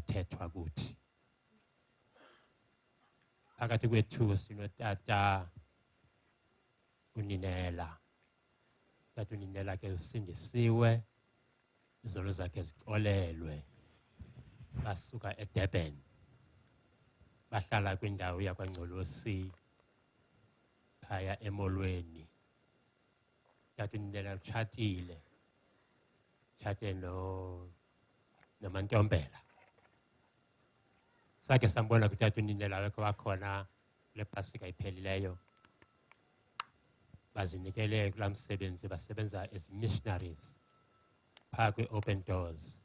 kuthethwa kuthi. Phakathi kwethu sinotata uNinela. Tata uNinela ke usindisiwe, izono zakhe zixolelwe. Basuka eDurban. Bahlala kwindawo yakwaNgcolosi phaya emolweni. Tata uNinela utshatile. Tshate no noMantombela. Sakhe sambona kutata uNinela wekho wakhona kule pasika iphelileyo. Bazinikele kulaa msebenzi, basebenza as missionaries phaa kwi-Open Doors.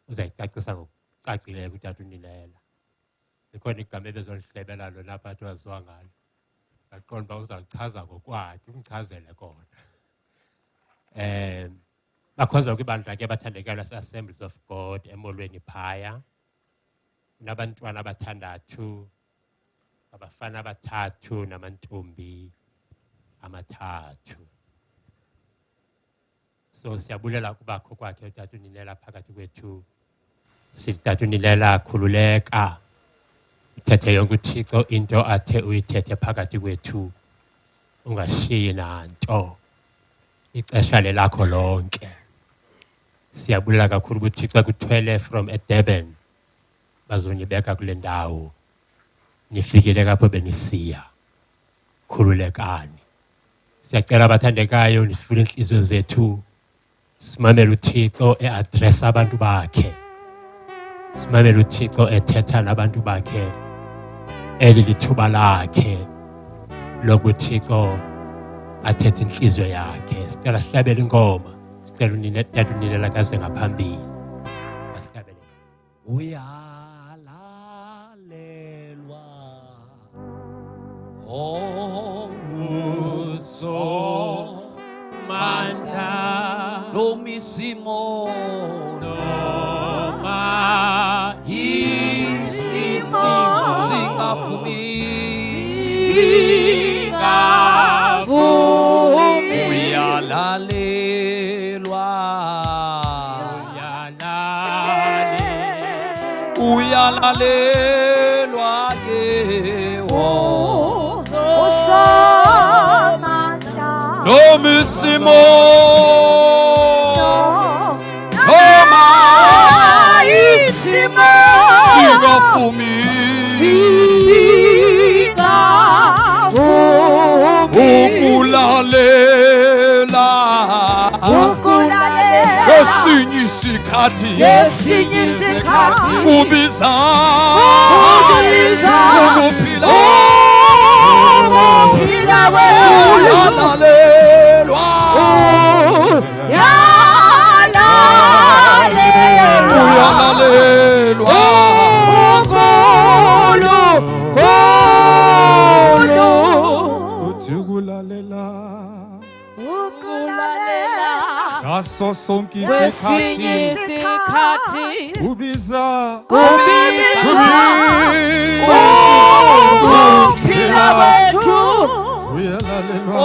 Uzayicacisa ngokucacileyo kutata uNinela. Likhona igama ebezolihlebela lona apha athi waziwa ngalo. Ndaqonda uba uzalichaza ngokwakhe, umchazele kona. Bakhonza kwibandla ke abathandekayo lase-Assemblies of God emolweni phaya. Unabantwana abathandathu, abafana abathathu namantombi amathathu. So siyabulela kubakho kwakhe utata uNinela phakathi kwethu. Sithi tata uNinela, khululeka, uthethe yonke uThixo into athe uyithethe phakathi kwethu, ungashiyi nanto, ixesha lelakho lonke. Siyabulela kakhulu kuThixo kuthwele from eDurban bazonibeka kule ndawo, nifikile kapho benisiya. Khululekani. Siyacela abathandekayo nisivule inhliziyo zethu, simamele uThixo eaddressa abantu bakhe, simamele uThixo ethetha nabantu bakhe. Eli lithuba lakhe lokuThixo athethe inhliziyo yakhe. Sicela sihlabele ingoma, sicela unine tata uNinela kaze ngaphambili. Asihlabele. Uyalalelwa Mandla noma isimo noma isimo singavumi Singavumi. Uyalalelwa uyalale uyalalelwa ke Usomandla. noma isimo noma Isimo. singavumi Singavumi. Ukulalela Ukulalela. kwesinye isikhathi Ngesinye isikhathi. ubiza Ubiza. ukuphila Ukuphila kwethu. Uyalalelwa Uyalalelwa. Uyalalelwa uNkulunkulu. Uthi ukulalela Ukulalela. ngaso sonke Kwesinye isikhathi isikhathi. ubiza Kubiza ukuphila kwethu. Uyalalelwa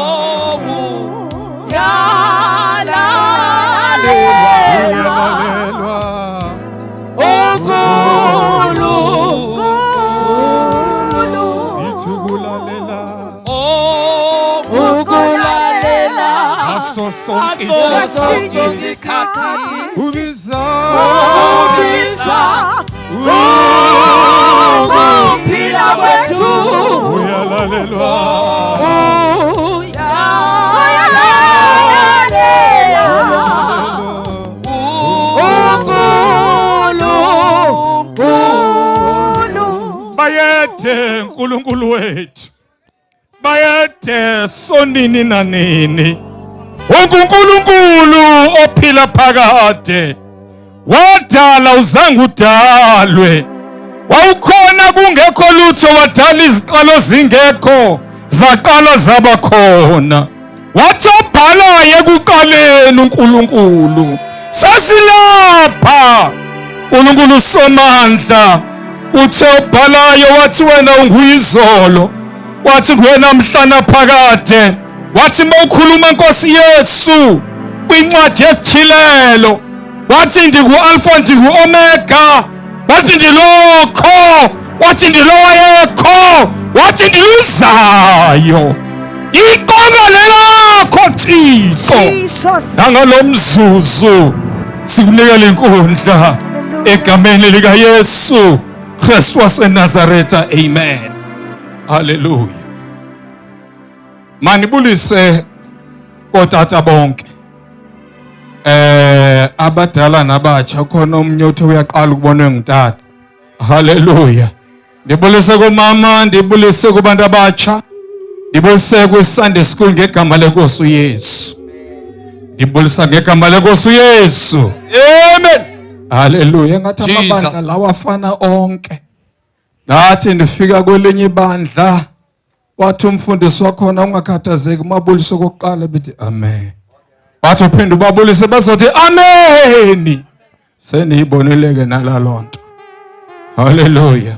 Uyalalelwa uyalalelwa uNkulunkulu. Sithi ukulalela Ukulalela ngaso sonke ngaso sonke isikhathi isikhathi ubiza Kubiza ukuphila kwethu. Uyalalelwa Uyalalela uNkulunkulu. Bayethe uNkulunkulu wethu, bayethe sonini nanini. UNkulunkulu ophila phakade, wadala uzange udalwe, wawukhona kungekho lutho, wadala iziqalo zingekho, zaqala zaba khona. Wathi obhalayo ekuqaleni uNkulunkulu, sasilapha uNkulunkulu somandla. Uthe obhalayo wathi wena unguyizolo, wathi nguwena mhlana phakade. Wathi mawukhuluma Nkosi Yesu kwincwadi yesityhilelo, wathi ndingu-Alfa ndingu-Omega. Wathi ndilokho, wathi ndilowayekho, wathi ndiluzayo. Iqonga lelakho Thixo. Jesus. Nangalo mzuzu sikunikela inkundla egameni likaYesu Kristu waseNazaretha. Amen. Haleluya. Manibulise kotata bonke. Abadala nabatsha, khona omnye uthe uyaqala ukubonwa ngutata. Haleluya. Ndibulise kumama, ndibulise kubantu abatsha. Ndibulise kwi-Sunday school ngegama lenkosi uYesu. Ndibulisa ngegama lenkosi uYesu. Amen. Haleluya. Ngathi Jesus. amabandla lawa afana onke. Ngathi ndifika kwelinye ibandla, wathi umfundisi wakhona ungakhathazeki, umabuliso kokuqala bithi amen. Wathi uphinde ubabulise bazothi amen. Seniyibonile ke nala nto. Haleluya.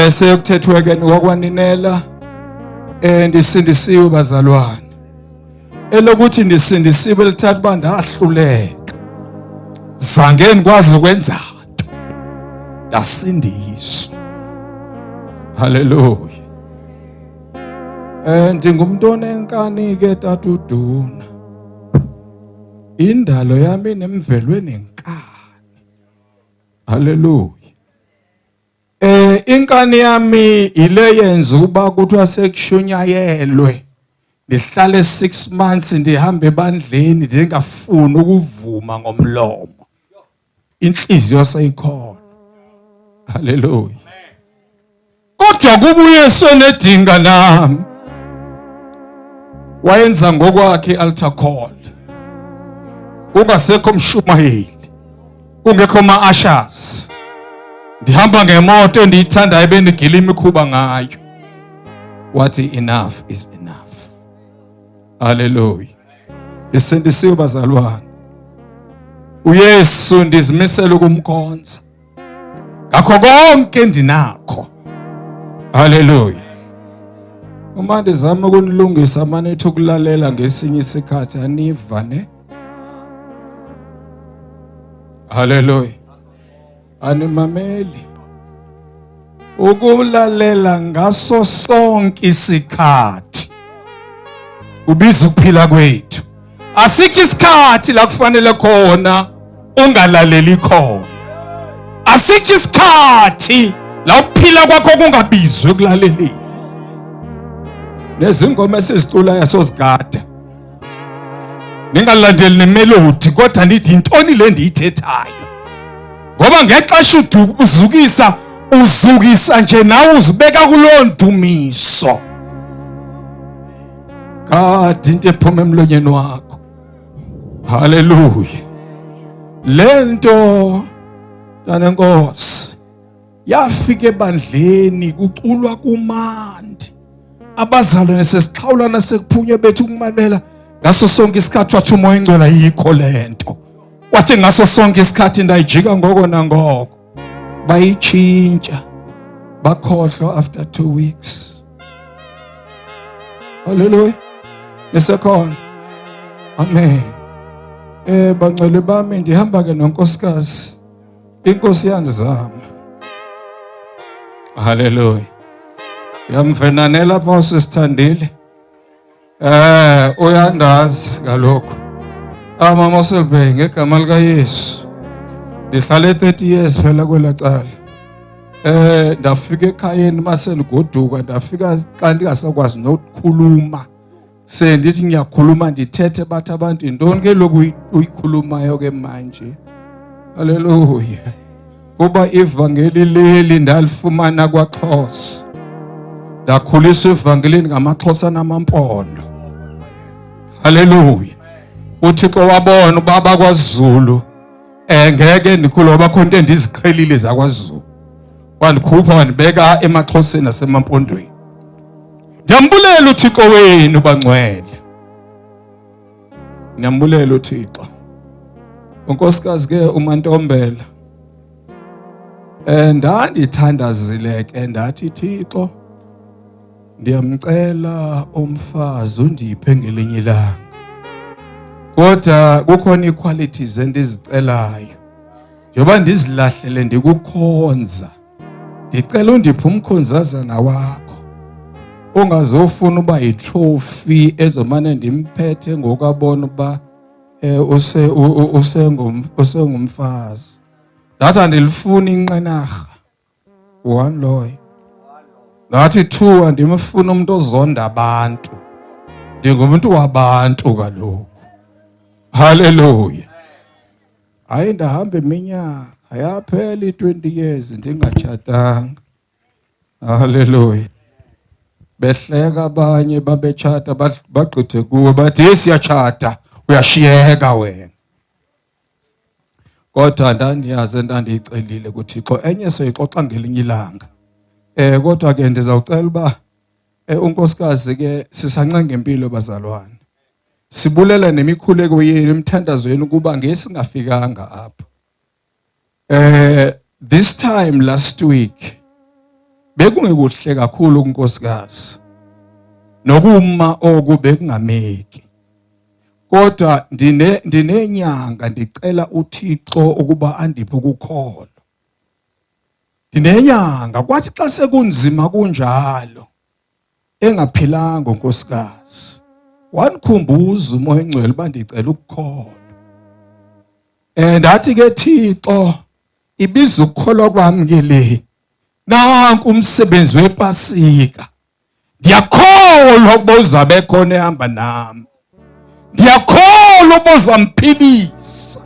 Sekuthethwe ke ngokwaninela, ndisindisiwe bazalwane. Elokuthi ndisindisiwe lithatha uba ndahluleka. Zange ndikwazi ukwenza nto. Ndasindiswa. Haleluya. Ndingumuntu onenkani ke tata uDuna. Indalo yami nemvelo enenkani. Haleluya. Inkani yami ile yenza uba kuthiwa sekushunyayelwe. Ndihlale 6 months ndihambe ebandleni ndingafuni ukuvuma ngomlomo. Inhliziyo seyikhona. Haleluya. Kodwa kuba uYesu enedinga nami, wayenza ngokwakhe i-altar call. Kungasekho umshumayeli, kungekho ma-ushers. Ndihamba ngemoto endiyithandayo bendigila imikhuba ngayo. Wathi enough is enough. Haleluya. Isindisiwe bazalwane. uYesu ndizimisela ukumkhonza ngakho konke endinakho. Haleluya. Uma ndizama ukunilungisa manithi ukulalela ngesinye isikhathi aniva ne. Haleluya. Animameli. Ukulalela ngaso sonke isikhathi ubiza ukuphila kwethu. Asikho isikhathi la kufanele khona ungalaleli khona. Asikho isikhathi la ukuphila kwakho kungabizwi ekulaleleni. Nezingoma esiziculayo sozigada. Ningalandeli nemelody kodwa nithi intoni le ndiyithethayo. Ngoba ngexesha uzukisa, uzukisa nje nawe uzibeka kuloo ndumiso. God, into ephuma emlonyeni wakho. Haleluya. Lento tanenkosi yafika ebandleni kuculwa kumandi. Abazalwane sesixhawulana sekuphunywe bethu kumamela ngaso sonke isikhathi wathi uMoya oNgcwele ayikho lento. Wathi ngaso sonke isikhathi ndayijika ngoko nangoko. Bayitshintsha bakhohlwa after 2 weeks. Haleluya. Nisekhona. Amen. Bangcwele bami ndihamba ke nonkosikazi. Inkosi yandizama. Haleluya. Yamvenanela lapha sisithandile. Uyandazi kalokho. Mama Selbe ngegama lika Yesu. Ndihlale 30 years phela kwelacala. Ndafika ekhayeni mase ndigoduka, ndafika xa ndingasakwazi nokukhuluma. Sendithi ngiyakhuluma ndithethe bathi abantu intoni ke lokhu uyikhulumayo ke manje. Haleluya. Kuba ivangeli leli ndalifumana kwaXhosa. Ndakhuliswa evangelini ngamaXhosa namaMpondo. Haleluya. uThixo wabona ubaba kwaZulu ngeke ndikhule ngoba khona into endiziqhelile zakwaZulu. Wandikhupha wandibeka emaXhoseni nasemaMpondweni. Ndiyambulela uThixo wenu bangcwele. Ndiyambulela uThixo. Unkosikazi ke uMantombela. Ndandithandazile ke ndathi Thixo ndiyamcela umfazi undiphe ngelinye ilanga. Kodwa kukhona iqualities endizicelayo. Njengoba ndizilahlele ndikukhonza, ndicela undiphe umkhonzazana wakho ongazofuna uba yitrophy ezomane ndimphethe ngoku abona uba eh, use usengumfazi. Ndathi andilifuni inqenarha one loyo. Ndathi two, andimfuni umuntu ozonda abantu, ndingumntu wabantu kaloku. Haleluya. Hayi, ndahamba iminyaka yaphela i-20 years ndingatshatanga. Haleluya. Behleka abanye babetshata, bagqithe kuwe bathi hey, siyatshata, uyashiyeka wena. Kodwa ndandiyazi endandiyicelile kuThixo, enye soyixoxa ngelinye ilanga. Kodwa ke ndizawucela uba unkosikazi ke sisancenga impilo bazalwane. Sibulela nemikhuleko yenu, imithandazo yenu, kuba ngesingafikanga apha. This time last week bekungekuhle kakhulu kunkosikazi. Nokuma oku bekungameki. Kodwa ndinenyanga ndicela uThixo ukuba andiphe ukukholwa. Ndinenyanga kwathi xa sekunzima kunjalo engaphilanga unkosikazi, wandikhumbuza uMoya oNgcwele uba ndicela ukukholwa. Ndathi ke Thixo, ibiza ukukholwa kwami ke le, nanku umsebenzi wePasika, ndiyakholwa ukuba uzabe khona ehamba nami, ndiyakholwa ukuba uzamphilisa.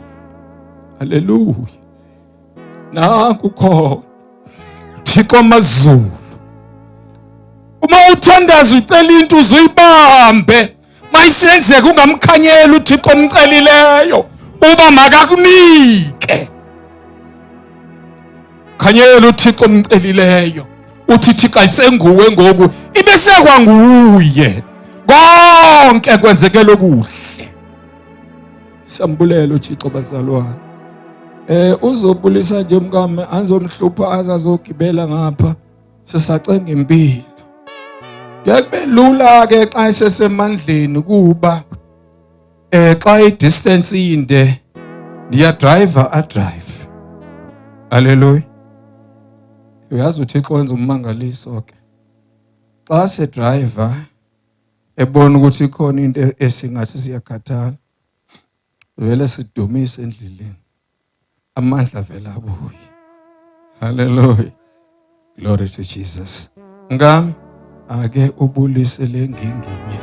Haleluya. Nanku khona Thixo amazulu. Uma uthandaza ucela into uzuyibambe, mayisenzeka ungamkhanyeli uThixo omcelileyo uba makakunike. Khanyela uThixo omcelileyo, uthi Thixo ayisenguwe ngoku, ibe sekwanguye konke kwenzekele okuhle. Siyambulela uThixo bazalwane. Uzobulisa nje mkami, anzomhlupha azazogibela ngapha, sisacenga impilo. Ngeke kube lula ke xa esesemandleni, kuba xa i-distance inde ndiya driver a drive. Haleluya. Uyazi uThixo wenza ummangaliso ke. Xa se driver ebona ukuthi ikhona into esingathi siyakhathala, vele sidumise endleleni, amandla vele abuye. Haleluya. Glory to Jesus. Ngam ake ubulise lenginginye.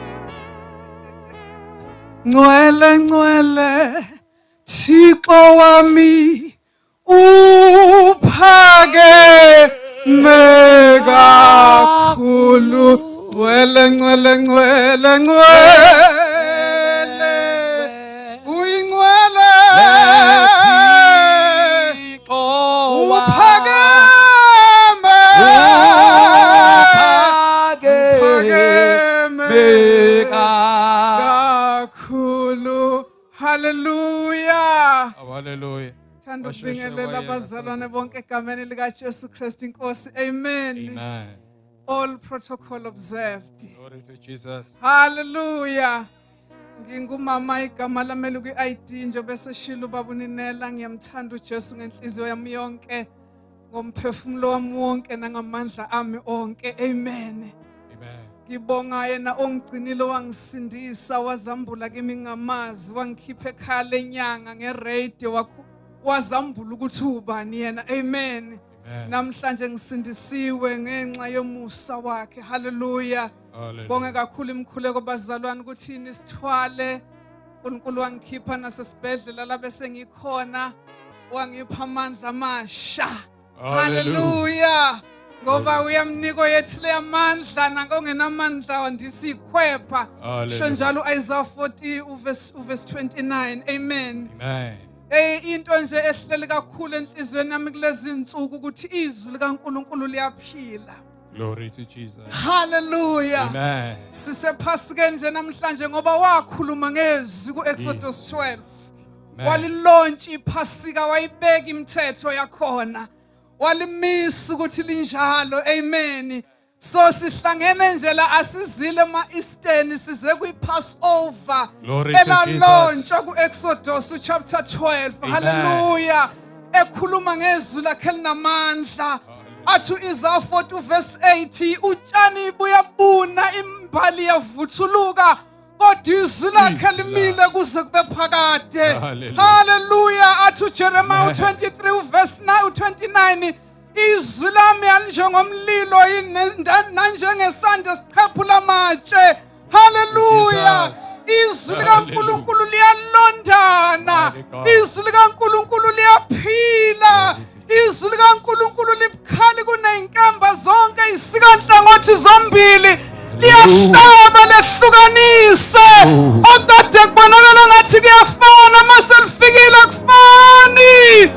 Ngcwele, ngcwele Thixo wami, uphakeme kakhulu. Ngcwele, ngcwele, ngcwele, ngcwele, uyingcwele, uphakeme, uphakeme kakhulu. Haleluya. Haleluya. Thanda Basheshe ukubingelela wayena abazalwane bonke egameni likaJesu Kristu inkosi. Amen. Amen. All protocol observed. Glory to Jesus. Hallelujah. Ngingumama, igama lami kwi-ID njengoba seshilo ubaba uNinela. Ngiyamthanda uJesu ngenhliziyo yami yonke, ngomphefumulo wami wonke nangamandla ami onke. Amen. Amen. Ngibonga yena ongigcinile, wangisindisa, wazambula kimi ngamazi, wangikhipha ekhaya lenyanga ngeradio, wazambula ukuthi ubani yena. Amen. Amen. Namhlanje ngisindisiwe ngenxa yomusa wakhe. Haleluya. Hallelujah. Bonge kakhulu imkhuleko bazalwane ukuthi nisithwale. uNkulunkulu wangikhipha nasesibhedlela la bese ngikhona, wangipha amandla amasha. Haleluya. Ngoba uyamniko yethile amandla nangongenamandla wandisa ikhwepha. Hallelujah. Sho njalo Isaiah 40 uverse 29. Amen. Amen. Hey, into nje ehleli kakhulu enhliziyweni yami kulezi insuku ukuthi izwi likaNkulunkulu liyaphila. Glory to Jesus. Hallelujah. Amen. Sisephasikeni nje namhlanje ngoba wakhuluma ngezwi kuExodus 12. Amen. Walilaunch iphasika, wayibeka imithetho yakhona. Walimisa ukuthi linjalo. Amen. So sihlangene nje la, asizile ema Eastern, size kwi Passover Glory to elalaunchwa Jesus. ku Exodus chapter 12. Amen. Hallelujah. Ekhuluma ngezwi lakhe elinamandla. Athi uIsaiah 40 verse 8 utshani buyabuna imbali yavuthuluka kodwa izwi lakhe limile kuze kube phakade. Haleluya. Athi uJeremiah 23 verse 9 29 izwi lami alinjengomlilo nanjengesandla siqhephula amatshe. Haleluya. Izwi likaNkulunkulu liyalondana. Izwi likaNkulunkulu liyaphila. Izwi likaNkulunkulu libukhali kunezinkamba zonke isika nhlangothi zombili. Liyahlaba lehlukanise. Okade kubonakala ngathi kuyafana mase lifikile akufani.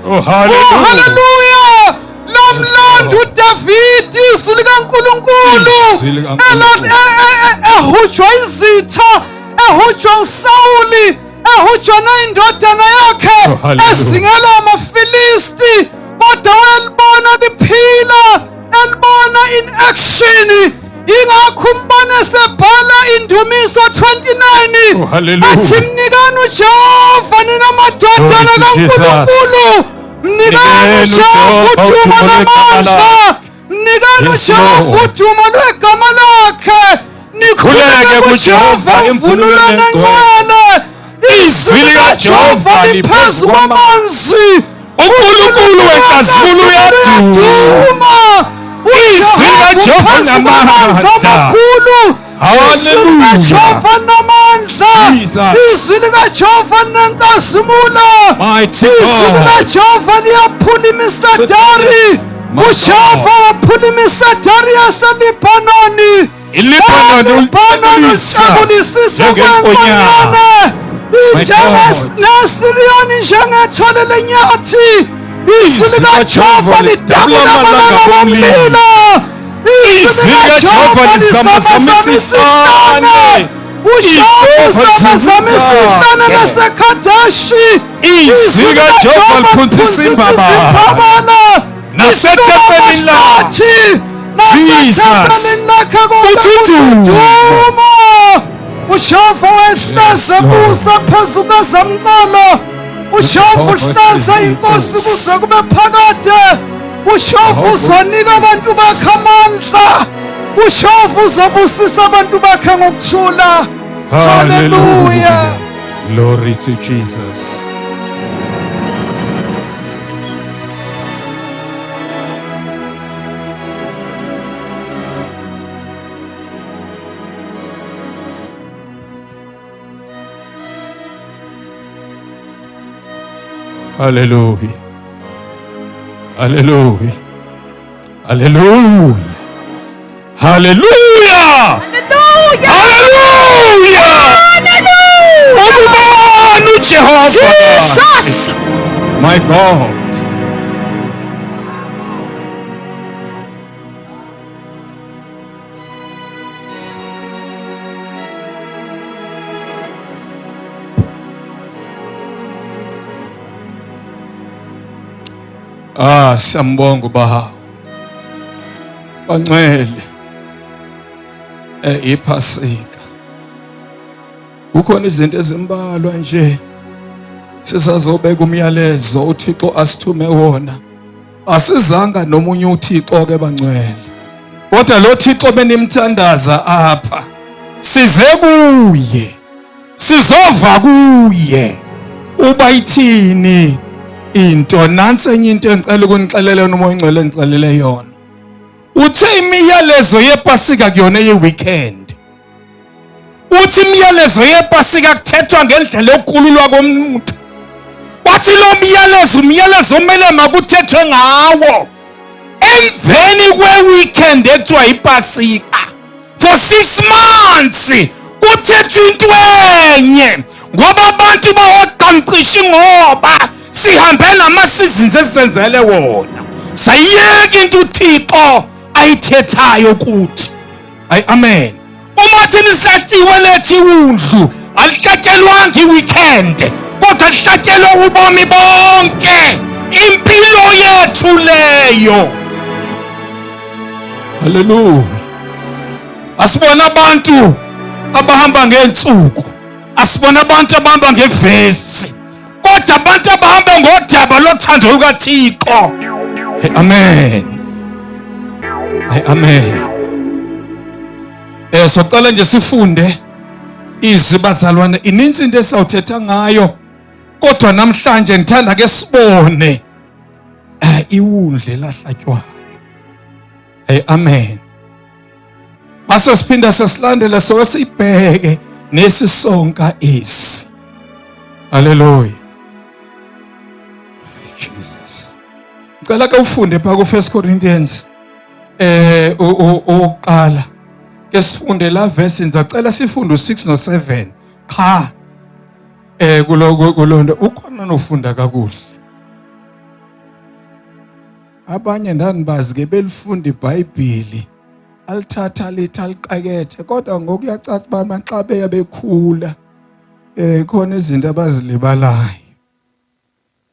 Oh, hallelujah. Oh, hallelujah. Lomlando uDavid izwi likaNkulunkulu Izwi likaNkulunkulu. Ehujwa izitha, ehujwa uSawuli, ehujwa nayindodana yakhe Oh, hallelujah. ezingelwa amaFilisti, kodwa wayelibona liphila, elibona in action. Ingakho umbone sebhala indumiso 29 Oh, hallelujah. athi mnikani uJehova nina madodana Glory to Jesus. kaNkulunkulu, mnikani Mnikeni uJehova uJehova udumo udumo lwegama namandla, lakhe. mnikani Yes, uJehova Lord. udumo lwegama lakhe, nikhuleke Khuleke kuJehova kuJehova imvunulane imvunulane engcwele. Izwi Izwi likaJehova likaJehova liphezu liphezu kwamanzi, uNkulunkulu wenkazimulo uyaduma. uyaduma. Izwi likaJehova Uphezu kwamanzi namandla. amakhulu. Izwi Hallelujah. likaJehova namandla. Jesus. Izwi likaJehova nenkazimulo. Mighty Izwi God. likaJehova liyaphula imisedari. My uJehova God. waphula imisedari yaseLibhanoni. ILibhanoni ILibhanoni ulihlabulisa uhlabulisisa njengenkonyane. kwenkonyane. My Injenge- God. neSiriyoni njengethole lenyathi. Izwi Izwi likaJehova likaJehova lidabula lidabula amalanga amalanga omlilo. Izwi Izwi likaJehova likaJehova lizamazamisa lizamazamisa isihlane. isihlane. UJehova Ijehova uzamazamisa lizamazamisa isihlane laseKadeshi. Izwi likaJehova liphunzisa imbabala. imbabala. Nasethempelini lakhe. Jesus. Nasethempelini lakhe konke Kuthi kuthi dumo. dumo. uJehova wehlaza Yes, Lord. busa phezu kwezamcolo. uJehova Jehova uhlaza is inkosi inkosi. kuze kube phakade. uJehova Jehova uzonika abantu bakhe amandla. uJehova uzobusisa abantu bakhe ngokuthula. Hallelujah. Glory to Jesus. Hallelujah. Hallelujah. Hallelujah. Hallelujah. Hallelujah. Hallelujah. Hallelujah. Ubani uJehova? Jesus. My God. Ah, siyambonga uBaba. Bangcwele. iPhasika. Kukhona izinto ezimbalwa nje sisazobeka umyalezo uThixo asithume wona. Asizanga nomunye uThixo ke bangcwele. Kodwa lo Thixo benimthandaza apha size kuye. Sizova kuye. Uba ithini into nansi enye into engicela ukunixelela yona uMoya oNgcwele engixelele yona. Uthe imiyalezo yePasika kuyona ye-weekend. Uthi imiyalezo yePasika kuthethwa ngendlela yokukhululwa komuntu. Wathi lo myalezo umyalezo omele makuthethwe ngawo emveni kwe-weekend ekuthiwa iPasika. For 6 months kuthethwa into enye ngoba abantu bawaqamcisha ngoba sihambe nama-seasons esizenzele wona. Sayiyeka into uThixo ayithethayo kuthi. Ayi amen. Uma thina sihlatshiwe lethi iwundlu alihlatshelwanga i-weekend kodwa lihlatshelwe ubomi bonke, impilo yethu leyo. Haleluya. Asibona abantu abahamba ngeensuku, asibona abantu abahamba ngevesi, Kodwa abantu abahamba ngodaba lothando lukaThixo. Hey, amen. Hey, amen. Socela nje sifunde izwi bazalwane, ininzi into esawuthetha ngayo, kodwa namhlanje ngithanda ke sibone iwundle lahlatywayo. Hey, amen. Mase siphinda sesilandela soke sibheke nesisonka esi. Hallelujah. Jesus. Ngicela ke ufunde pha ku 1 Corinthians oqala. Ke sifunde la verse, ngicela sifunde u6 no7. Cha. Kuloko ukhona nofunda kakuhle. Abanye ndanibazi ke belifunda iBhayibheli, alithatha lithi aliqakethe, kodwa ngokuyacaca uba maxa beya bekhula khona izinto abazilibalayo.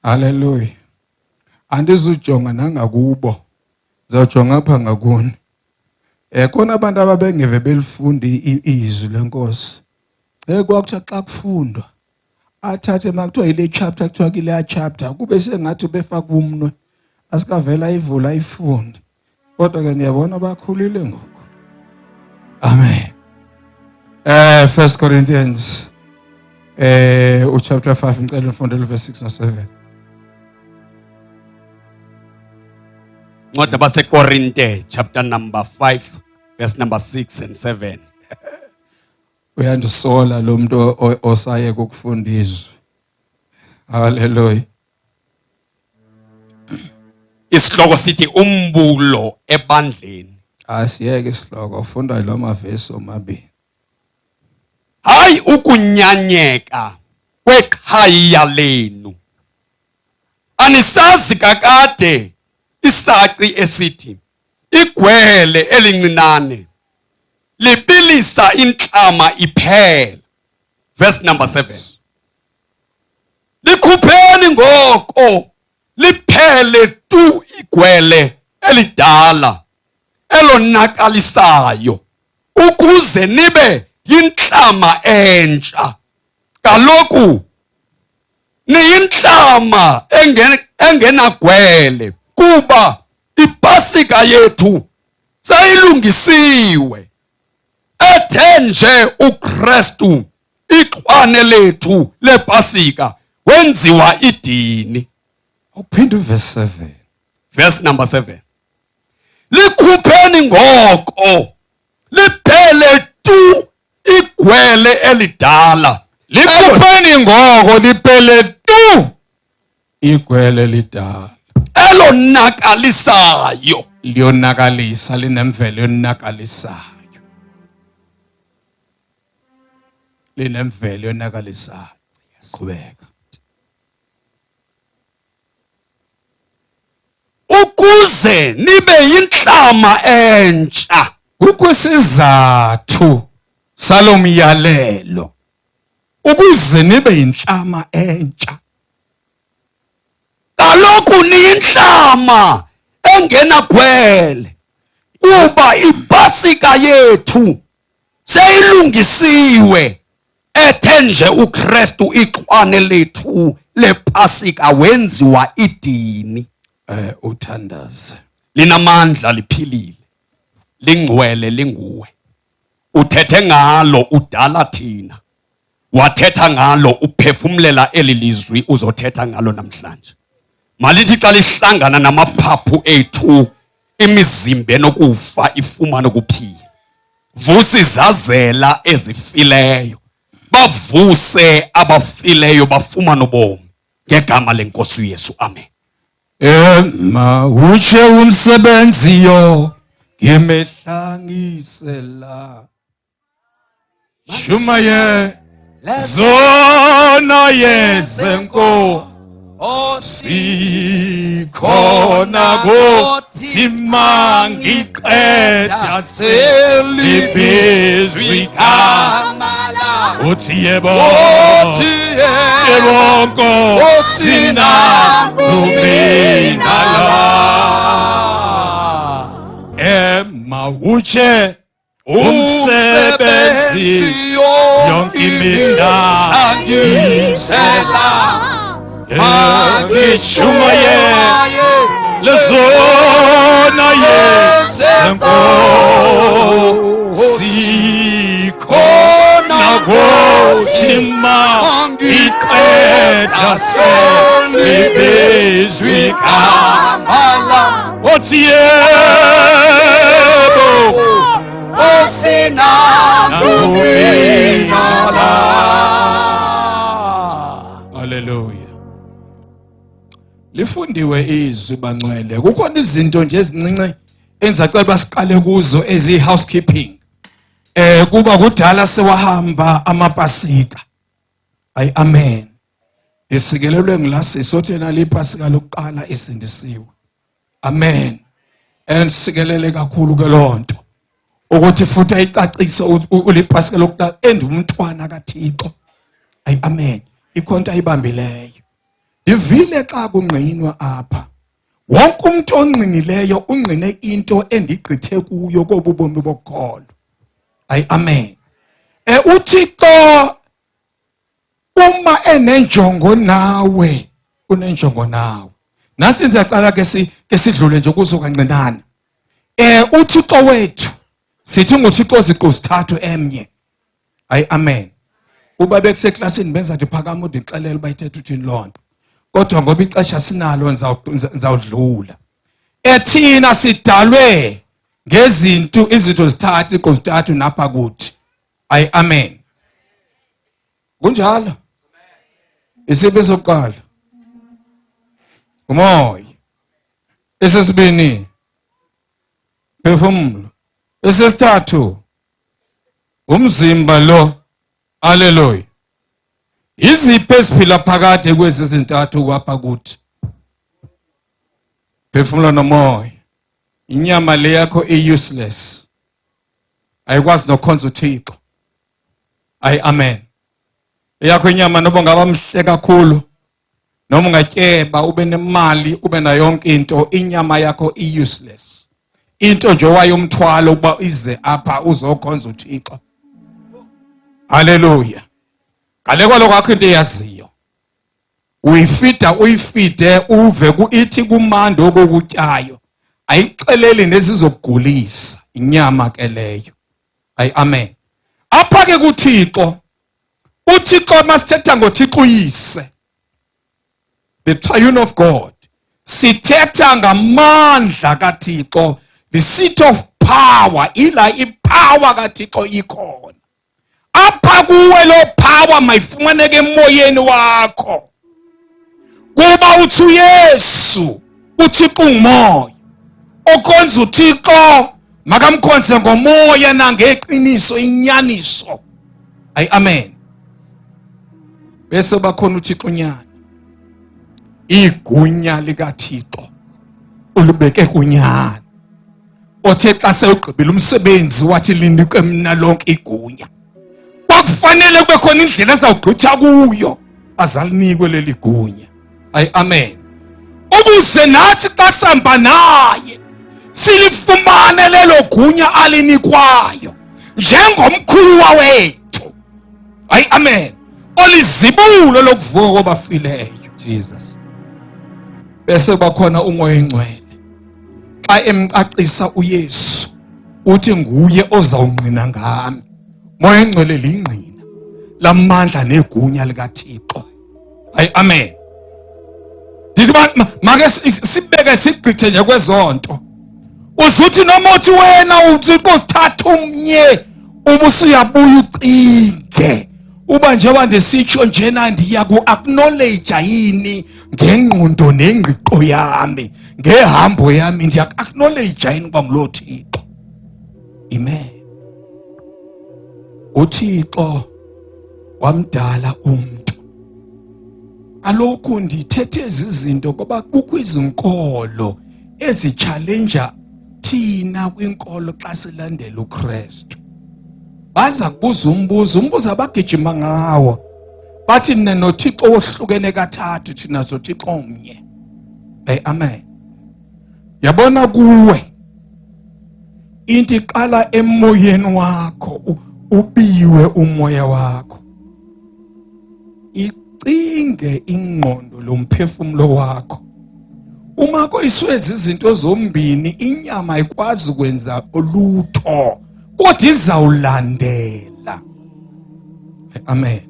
Hallelujah. Andizujonga nangakubo, ngizawujonga apha ngakuni. Khona abantu ababengeve belifunda izwi lenkosi. Kwakuthiwa xa kufundwa athathe makuthiwa ile chapter, kuthiwa kile chapter, kube sengathi ubefaka umnwe, asikavela ayivula ayifunde. Kodwa ke ngiyabona bakhulile ngoku. Amen. 1 Corinthians chapter 5, ngicela ufunde verse 6 no 7. Ncwadi abaseKorinte chapter number 5 verse number 6 and 7. Uyandisola lo muntu osaye ukufunda izwi. Hallelujah. Isihloko sithi umbulo ebandleni. Asiyeke isihloko, ufunda lo mavesi omabili. Hayi ukunyanyeka kweqhayiya lenu. Anisazi kakade isaci esithi igwele elincinane libilisa intlama iphela. Verse number 7. Likhupheni ngoko liphele tu igwele elidala elonakalisayo, ukuze nibe yintlama entsha. Kaloku niyintlama engenagwele, kuba ipasika yethu seyilungisiwe, ethe nje uKristu ixhwane lethu lepasika wenziwa idini. Uphinde verse 7. Verse number 7. Likhupheni ngoko liphele tu igwele elidala. Likhupheni ngoko liphele tu igwele elidala elonakalisayo. Liyonakalisa, linemvelo yonakalisayo. Linemvelo yonakalisayo. Qhubeka. Ukuze nibe yintlama entsha. Kukusizathu salomyalelo, ukuze nibe yintlama entsha. Kaloku niyintlama engenagwele, kuba ipasika yethu seyilungisiwe, ethe nje uKristu ixhwane lethu lepasika wenziwa idini. Uthandaze. Linamandla, liphilile, lingcwele, linguwe. Uthethe ngalo udala thina, wathetha ngalo uphefumlela eli lizwi uzothetha ngalo namhlanje. Malithi xa lihlangana namaphaphu ethu, imizimba enokufa ifumane ukuphila. Vusa izazela ezifileyo, bavuse abafileyo bafumane ubomi, ngegama lenkosi uYesu. Amen. Ema utshe umsebenziyo ngimehlangisela, shumaye zona yezenkosi, khona kothi mangiqeda selibizwi igama, uthi yebo, yebo Nkosi, nangu mina la. Ema utshe umsebenzi yonke imihla. Ngisela. Ngishumayele lezona yezenkosi khona kothi ma ngiqeda sengibizwi igama othi yebo osinakubinala. Haleluya. Lifundiwe izwi bangcwele. Kukhona izinto nje ezincinci engizacela basiqale kuzo eziyi housekeeping. Kuba kudala sewahamba amapasika. Ay amen. Isikelelwe ngilasisi othi yena lipasika lokuqala esindisiwe. Amen. And sikelele kakhulu ke lonto. Ukuthi futhi ayicacise ulipasika lokuqala endumntwana kaThixo. Ay amen. Ikhonto ayibambileyo. Ndivile xa kungqinwa apha. Wonke umuntu ongqinileyo ungqine into endigqithe kuyo kobu bomi bokholo. Ay amen. UThixo uma enenjongo nawe, unenjongo nawe. Nansi ndiyaqala ke si ke sidlule nje kuzo kancinane. UThixo wethu sithi nguThixo oziqu zithathu emnye. Ay amen. Uba bekuseklasini benza ndiphakama undixelela uba ithetha uthini loo nto. Kodwa ngoba ixesha sinalo ndizawudlula. Ethina sidalwe ngezinto izinto zithathu iziqu zithathu napha kuthi. Ay amen. Kunjalo. Isiphi sokuqala? Umoya. Esesibini phefumulo. Esesithathu umzimba lo. Haleluya. Iziphi esiphila phakade kwezi zintathu kwapha kuthi? Phefumulo nomoya. Inyama le yakho i-useless. Ayikwazi nokukhonza uThixo. Ayi amen. Eyakho inyama noba ngaba mhle kakhulu noma ungatyeba ube nemali ube nayo yonke into, inyama yakho i-useless. Into nje wayomthwalo ukuba ize apha uzokhonza uThixo. Haleluya. Ngale kwalokho akho into eyaziyo. Uyifida uyifide uve kuithi kumandi okokutyayo. Ayixeleli nezizokugulisa inyama ke leyo. Ayi amen. Apha ke kuThixo, uThixo masithetha ngoThixo uyise, the triune of God, sithetha ngamandla kaThixo, the seat of power, ila ipower kaThixo ikhona. Apha kuwe lo power mayifumaneke emoyeni wakho. Kuba uthi uYesu, uThixo ungumoya. Okhonza uThixo makamkhonze ngomoya nangeqiniso, inyaniso. Ayi amen. Bese bakhona uThixo unyana. Igunya likaThixo ulubeke kunyana. Othe xa sewugqibile umsebenzi wathi linikwe mna lonke igunya. Kwakufanele kube khona indlela ezawugqitha kuyo azalinikwe leli gunya. Ayi amen. Ukuze nathi xa sihamba naye silifumane lelo gunya alinikwayo njengomkhuluwa wethu. Ayi amen. Olizibulo lokuvuka kwabafileyo, Jesus. Bese bakhona uMoya oNgcwele. Xa emcacisa uYesu uthi nguye ozawungqina ngami. Moya oNgcwele lingqina lamandla negunya likaThixo. Ayi amen. Ndithi make sibeke sigqithe nje kwezonto. Uzuthi noma uthi wena uthi uzithatha umnye ubusuyabuya ucinge uba njengoba ndisitsho njena ndiya ku-acknowledge yini ngengqondo nengqiqo yami, ngehambo yami ndiya ku-acknowledge yini ukuba nguloo Thixo. Amen. uThixo wamdala umuntu. Alokhu ndithethe ezi zinto ngoba kukho izinkolo ezi-challenge thina kwinkolo xa silandela uKristu. Baza kubuza umbuzo, umbuzo abagijima ngawo. Bathi nina noThixo wohlukene kathathu, thina zoThixo omnye. Hey, amen. Yabona kuwe into iqala emoyeni wakho, ubiwe umoya wakho. Ucinge ingqondo lomphefumulo wakho. Uma koyiswe izinto zombini inyama ayikwazi ukwenza olutho kodwa izawulandela. Amen.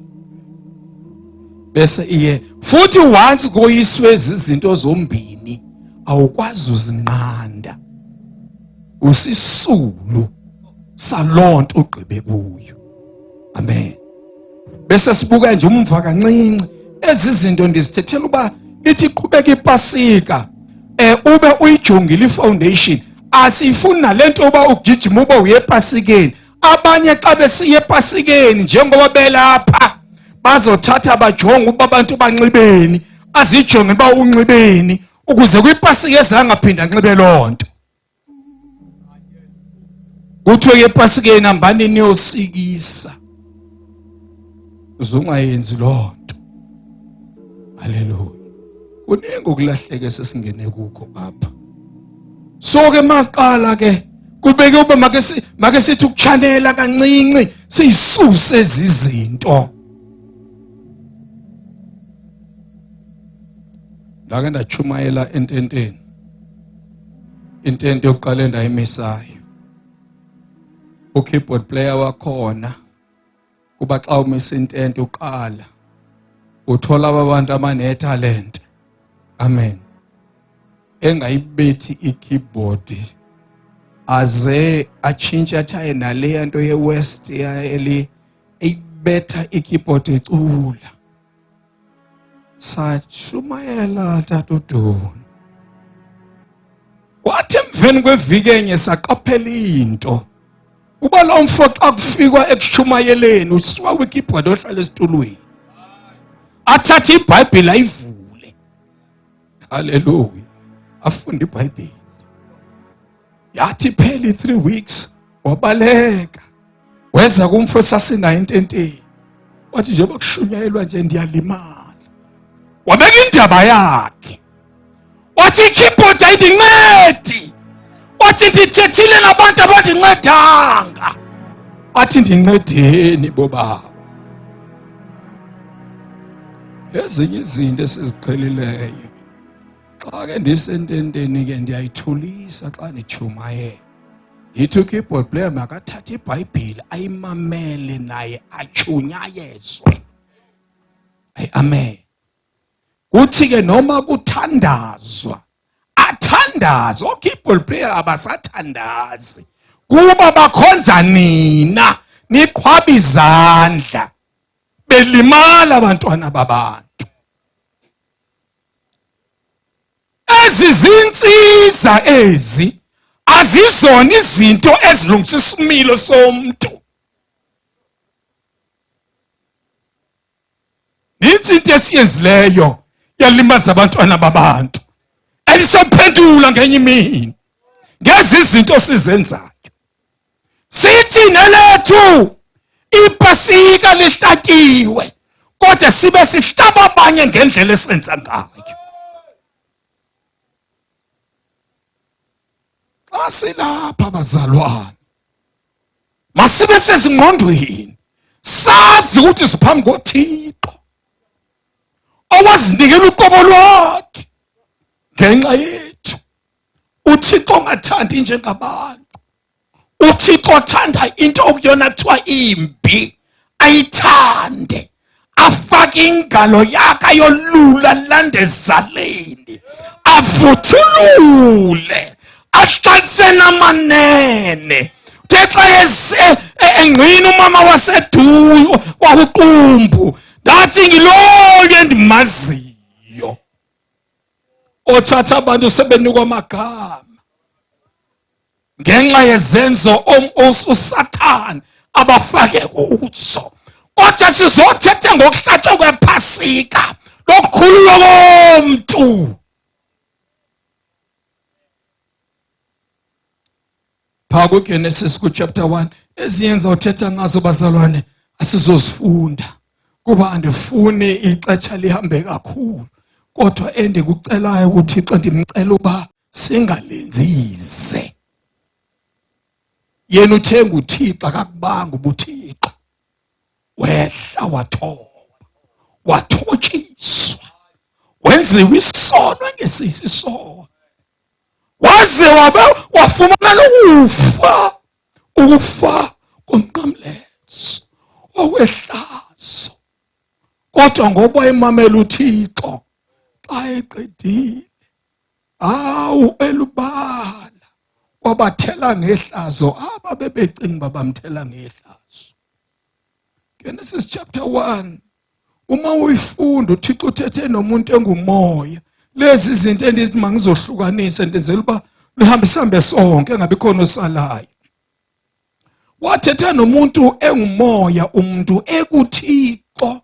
Bese iye futhi once koyiswe izinto zombini awukwazi uzinqanda. Usisulu salonto ugqibe kuyo. Amen. Bese sibuka nje umva kancinci ezizinto ndizithethela uba lithi qhubeka ipasika eh ube uyijongile ifoundation asifuni nalento uba ugijima uba uye epasikeni abanye xa besiye epasikeni njengoba belapha bazothatha bajonge uba abantu banxibeni azijonge uba unxibeni ukuze kwipasika ezangaphinda anxibe loo nto kuthiwe ke epasikeni hambani niyosikisa uzungayenzi loo nto haleluya kuningi ukulahleka esesingene kukho apha so ke masiqala ke kubeke uba make make sithi ukuchanela kancinci siyisuse ezizinto ndake ndachumayela ententeni intente yokuqala endayimisayo ukeyboard player wakhona kuba xa umisa intente uqala uthola abantu abanetalent amen engayibethi ikeyboard aze atshintshe atshaye naleya nto ye-west eli eyibetha ikeyboard ecula Sashumayela tatuduni. Kwathi emveni kweviki enye saqaphela into. Uba lo mfo xa kufikwa ekushumayeleni usuka kwikeyboard ohlala esitulweni. Athathe iBhayibheli ayivule. Haleluya. Afunde iBhayibheli. Yathi phela i3 weeks wabaleka. Weza kumfo esasinaye ententeni. Wathi njengoba kushunyayelwa nje ndiyalimala. Wabeka indaba yakhe. Wathi ikeyboard ayindincedi. Wathi ndithethile nabantu abandincedanga. Wathi ndincedeni bobaba. Ezinye izinto esiziqhelileyo xa ke ndisententeni ke ndiyayithulisa xa ndichumayela yithi ukeyboard player makathathe ibhayibhile ayimamele naye atshunyayezwe ayi amen kuthi ke noma kuthandazwa athandaze okeyboard player abasathandazi kuba bakhonza nina niqhwaba izandla belimala abantwana babantu ezi zinsiza ezi azizona izinto ezilungisa isimilo somntu nintsi into esiyenzileyo yalimaza abantwana babantu elisophendula ngenye imini ngezi zinto sizenzayo sithi nelethu ipasika lihlatyiwe kodwa sibe sihlaba abanye ngendlela esenza ngayo xa silapha bazalwane masibe sezingqondweni sazi ukuthi siphambi koThixo owazinikela uqobo lwakhe ngenxa yethu uThixo ongathandi njengabantu uThixo othanda into okuyona kuthiwa imbi ayithande afake ingalo yakhe ayolula landezaleni avuthulule ahlanse namanene uthe xa engqina umama waseduyo wakuqumbu ndathi ngiloyo endimaziyo othatha abantu sebenikwa amagama ngenxa yezenzo uSathane abafake kuzo kodwa sizothetha ngokuhlatshwa kwephasika lokukhululwa komntu phaa kwiGenesis kuchapter 1 ezinye ndizawuthetha ngazo bazalwane asizozifunda kuba andifuni ixesha lihambe kakhulu kodwa endikucelayo kuThixo ndimcela uba singalenzi ize yena uthenga uThixo akakubanga ubuThixo wehla wathoba Wathotshiswa, wenziwa isono engesisi isono, waze wabe wafumana lokufa, ukufa komnqamlezo okwehlazo. Kodwa ngoba emamela uThixo, xa eqedile, awu, elubala wabathela ngehlazo aba bebecinga uba bamthela ngehlazo. Genesis chapter 1, uma uyifunda, uThixo uthethe nomuntu engumoya. Lezi zinto endithi mangizohlukanisa, ndenzela uba lihambe sonke, engabi khona osalayo. Wathetha nomuntu engumoya, umuntu ekuThixo.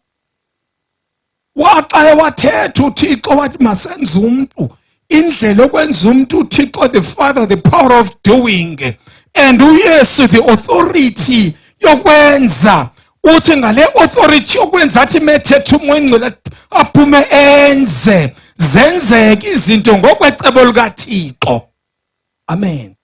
Waqale wathetha uThixo, wathi masenze umuntu. Indlela yokwenza umuntu, uThixo the Father, the power of doing, and uYesu, the authority yokwenza. Uthi ngale authority yokwenza, athi methetha uMoya oNgcwele, aphume enze, zenzeke izinto ngokwecebo likaThixo. Amen.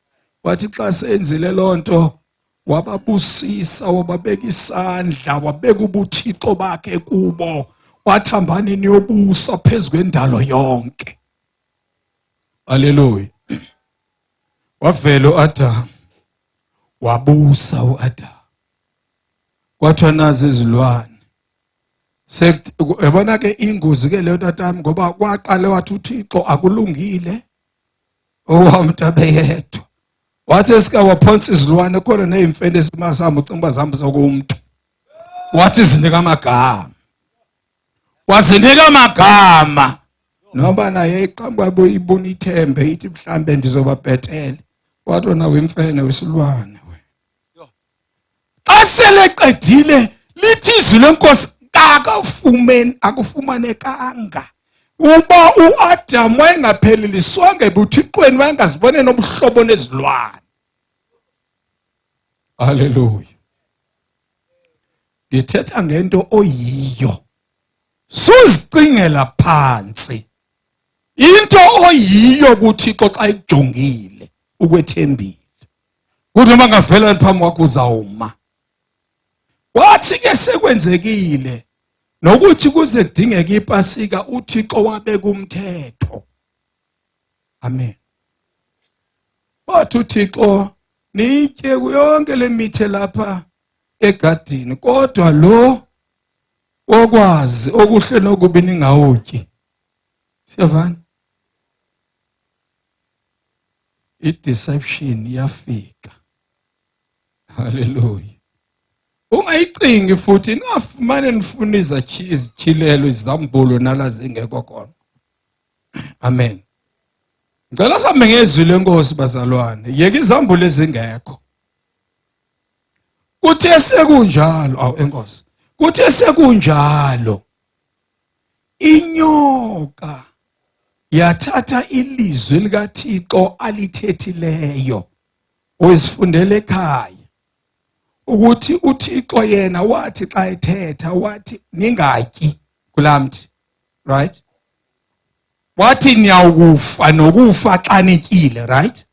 Wathi xa senzile lonto, wababusisa, wababeka isandla, wabeka ubuthixo bakhe kubo, wathi hambani niyobusa phezu kwendalo yonke. Haleluya. Wavela uAdam, wabusa uAdam, kwathiwa nazi izilwane. Yabona ke ingozi ke leyo, tatami, ngoba kwaqale wathi uThixo akulungile owamntu abeyedwa. Wathi esika waphonsa izilwane khona nezimfene esimasamba, ucinga uba zihamba zokumntu. Wathi zinika amagama, wazinika amagama, noba naye iqhamuka ibona ithembe, ithi mhlambe ndizoba bhetele. Wathi wena wimfene, wesilwane. Xa seleqedile, lithi izwi lenkosi kakafumeni, akufumanekanga uba uAdam wayengapheleliswanga ebuthixweni, wayengazibone nobuhlobo nezilwane. Haleluya. Ndithetha ngento oyiyo, suzicingela phansi into oyiyo kuThixo. Xa ikujongile, ukwethembile kuthi noma ngavela phambi kwakho, uzawuma. Wathi ke sekwenzekile nokuthi kuze kudingeke iPasika, uThixo wabeka umthetho. Amen. Wathi uThixo nitye yonke lemithi lapha egadini, kodwa lo okwazi okuhle nokubi ningawutyi. Siyavana? I-deception iyafika. Haleluya. Ungayicingi futhi, ningafumane nifuna izityhilelo, izambulo nala zingekho khona. Amen. Ngicela sihambe ngezwi lenkosi, bazalwane. Yeke izambulo ezingekho. Kuthe sekunjalo, awu enkosi, kuthe sekunjalo, inyoka yathatha ilizwi likaThixo alithethileyo. Uyisifundele ekhaya ukuthi uThixo yena wathi xa ethetha, wathi ningatyi kulamthi, right? Wathi niyawukufa nokufa xa nityile, right?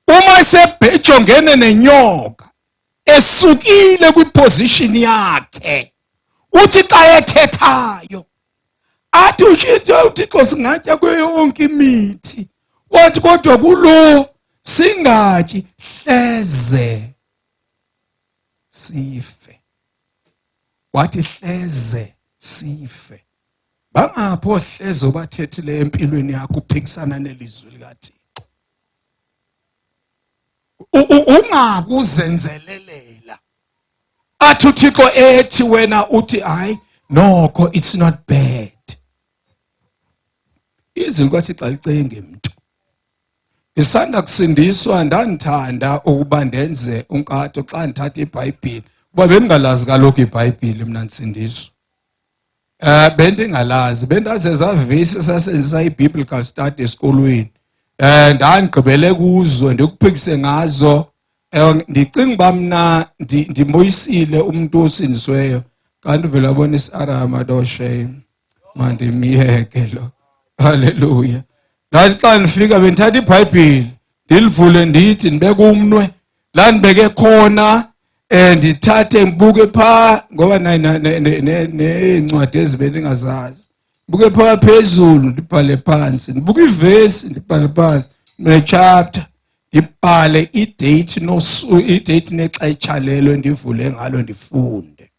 Uma sebejongene nenyoka, esukile kwiposition yakhe, uthi xa ethethayo athi ushito uThixo singatya kuyo yonke imithi, wathi kodwa kulo singatyi hleze sife. Wathi hleze sife. Bangapho hleze obathethile empilweni yakho uphikisana nelizwi likaThixo? Ungakuzenzelelela, athi uThixo ethi, wena uthi hayi nokho, it's not bad. Izwi likaThixo alicingi mntu. Ngisanda kusindiswa, ndandithanda ukuba ndenze unkatho xa ndithatha iBhayibhile, kuba bendingalazi kaloku iBhayibhile mna ndisindiswa. Bendingalazi, bendazi ezavesi sasenzisa i-biblical study esikolweni. Ndandigqibele kuzo, ndikuphikise ngazo. Ndicinga uba mna ndimoyisile umuntu osindisiweyo, kanti uvele wabona isarama do, shame, mandimyeke lo. Haleluya. Ndathi xa ndifika, bendithatha iBhayibhile, ndilivule, ndithi ndibeke umnwe la ndibeke khona. Eh ndithathe ngibuke pha ngoba neencwadi ezibe ndingazazi. Ngibuke pha phezulu ndibhale phansi, ndibuke ivesi ndibhale phansi, ne-chapter ndibhale i-date nosu i-date nexesha lelo ndivule ngalo ndifunde.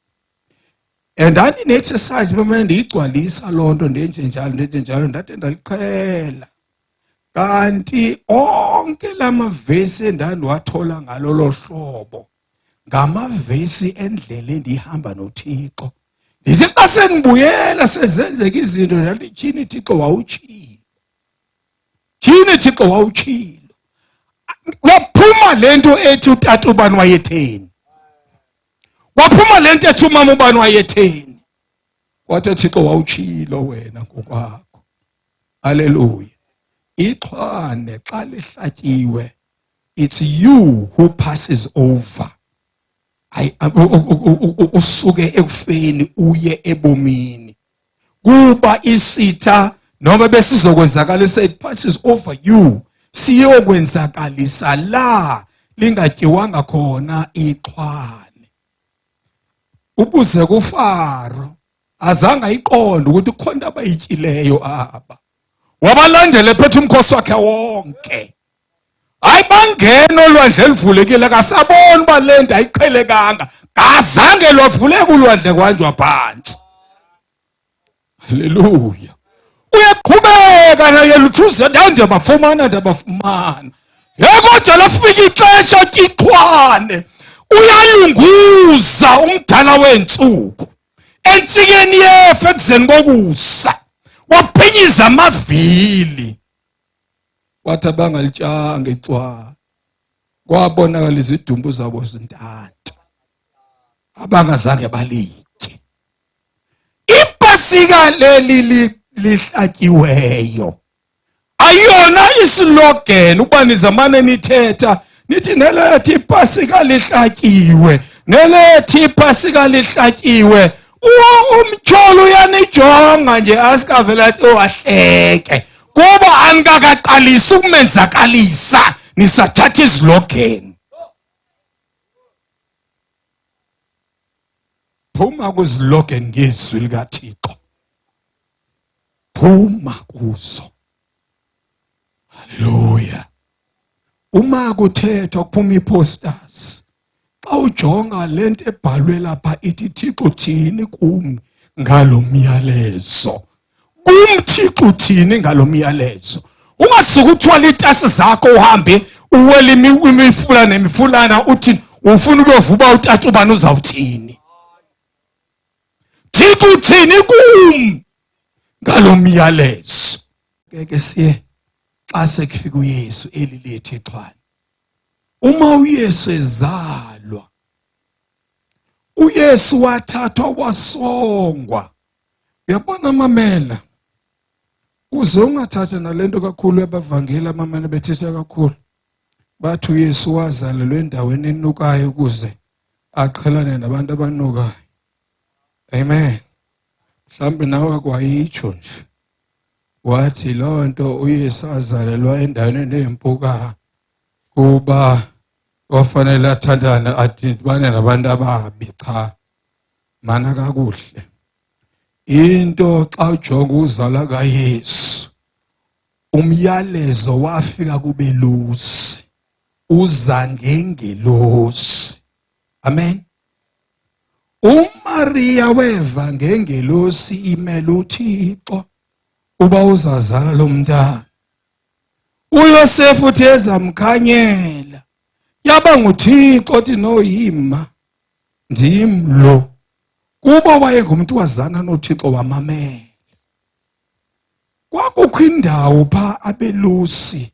And ndandine-exercise bemane ndiyigcwalisa loo nto ndenje njalo ndenje njalo ndade ndaliqhela. Kanti onke lamavesi endandiwathola ngalolo hlobo ngamavesi endlela endihamba noThixo. Ndithi xa sendibuyela sezenzeka izinto ndathi tyhini Thixo wawutshilo. Tyhini Thixo wawutshilo. Waphuma le nto ethi utata ubani wayetheni. Waphuma le nto ethi umama ubani wayetheni. Wathi Thixo wawutshilo wena ngokwakho. Haleluya. Ixhwane xa lihlatyiwe it's you who passes over. Ayi usuke ekufeni uye ebomini. Kuba isitha noma besizokwenzakalisa it passes over you. Siyokwenzakalisa la lingatyiwanga khona ixhwane. Ubuze kuFaro azange ayiqonde ukuthi kukhona into abayityileyo aba. Wabalandela ephethe umkhosi wakhe wonke. Hayi bangena olwandle elivulekile akasaboni uba le nto ayiqhelekanga. Kazange lwavuleka ulwandle kwanjwa phansi. Haleluya. Uyaqhubeka naye luthuze ndandiyabafumana ndiyabafumana. Ye kodwa lafika ixesha tyixhwane. Uyalunguza umdala weentsuku. Entsikeni yefu ekuzeni kokusa. Waphinyiza amavili. Wathi abangalitshanga ixhwane. Kwabonakala izidumbu zabo zintanta. Abangazange balitye. Ipasika leli lihlatyiweyo ayona islogan uba nizamane nithetha nithi nelethi ipasika lihlatyiwe nelethi ipasika lihlatyiwe umtyholo uyanijonga nje asikavele athi owahleke kuba anikakaqalisi ukumenzakalisa nisathatha izlogan. Phuma kuzlogan ngezwi likaThixo. Phuma kuzo. Haleluya. Uma kuthethwa kuphuma iposters. Xa ujonga lento ebhalwe lapha ithi Thixo uthini kum ngalomyalezo. Kum Thixo uthini ngalomyalezo. Ungasuke uthwale itasi zakho uhambe uwele imifula nemifulana uthi ufuna ukuyovuba utata ubani uzawuthini. Thixo uthini kum ngalomyalezo. Ke siye xa sekufika uYesu eli lethu ixhwane. Uma uYesu ezalwa uYesu wathathwa wasongwa. Uyabona mamela uze ungathatha nalento kakhulu yabavangeli abamane bethetha kakhulu. Bathi uYesu wazalelwa endaweni enukayo ukuze aqhelane nabantu abanukayo. Amen. Mhlawumbe nawe akwayitsho nje. Wathi loo nto uYesu azalelwa endaweni eneempuka kuba wafanele athandane adibane nabantu ababi. Cha, mana kakuhle. Into xa ujonga uzalwa kaYesu, umyalezo wafika kubelusi uza ngengelosi. Amen. uMaria weva ngengelosi imela uThixo uba uzazala lo mntana. uYosefu uthi ezamkhanyela yaba nguThixo othi no yima ndim lo. Kuba wayengumuntu wazana noThixo wamamela. Kwakukho indawo pha abelusi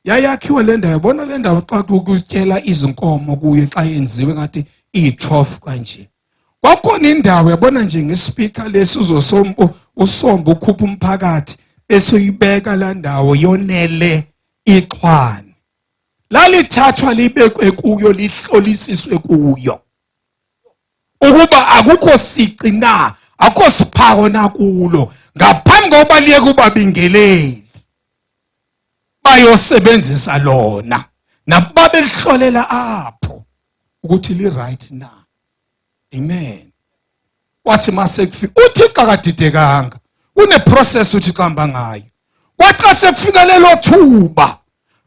yayakhiwe le ndawo. Yabona le ndawo xa kutyela izinkomo kuyo xa yenziwe ngathi iyi-12 kanje. Kwakhona indawo yabona nje ngespeaker lesi uzosomba usomba ukhupha umphakathi bese uyibeka la ndawo yonele ixhwane. Lalithathwa libekwe kuyo lihlolisiswe kuyo ukuba akukho sici na, akukho siphako na kulo ngaphambi kokuba liye kubabingeleli bayosebenzisa lona. Nababelihlolela apho. Ukuthi li right na. Amen. Wathi mase kufika uThixo akadidekanga. Une process uThixo hamba ngayo. Kwaxa sekufika lelo thuba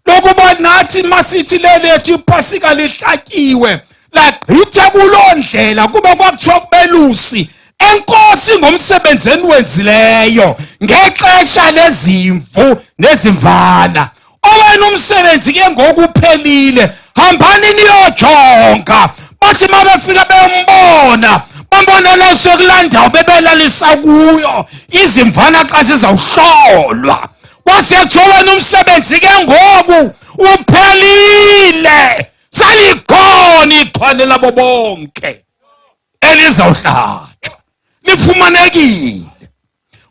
lokuba nathi masithi lelethu iphasika lihlatyiwe lagqitha kuloo ndlela kuba kwakuthiwa kubelusi enkosi ngomsebenzi eniwenzileyo ngexesha lezimvu nezimvana owenu umsebenzi ke ngoku uphelile hambani niyojonga bathi uma befika bembona bambona leso kulaa ndawo bebelalisa kuyo izimvana xa zizawuhlolwa kwase kuthiwa wena umsebenzi ke ngoku uphelile salikhona ixhwane labo bonke elizawuhlatshwa lifumanekile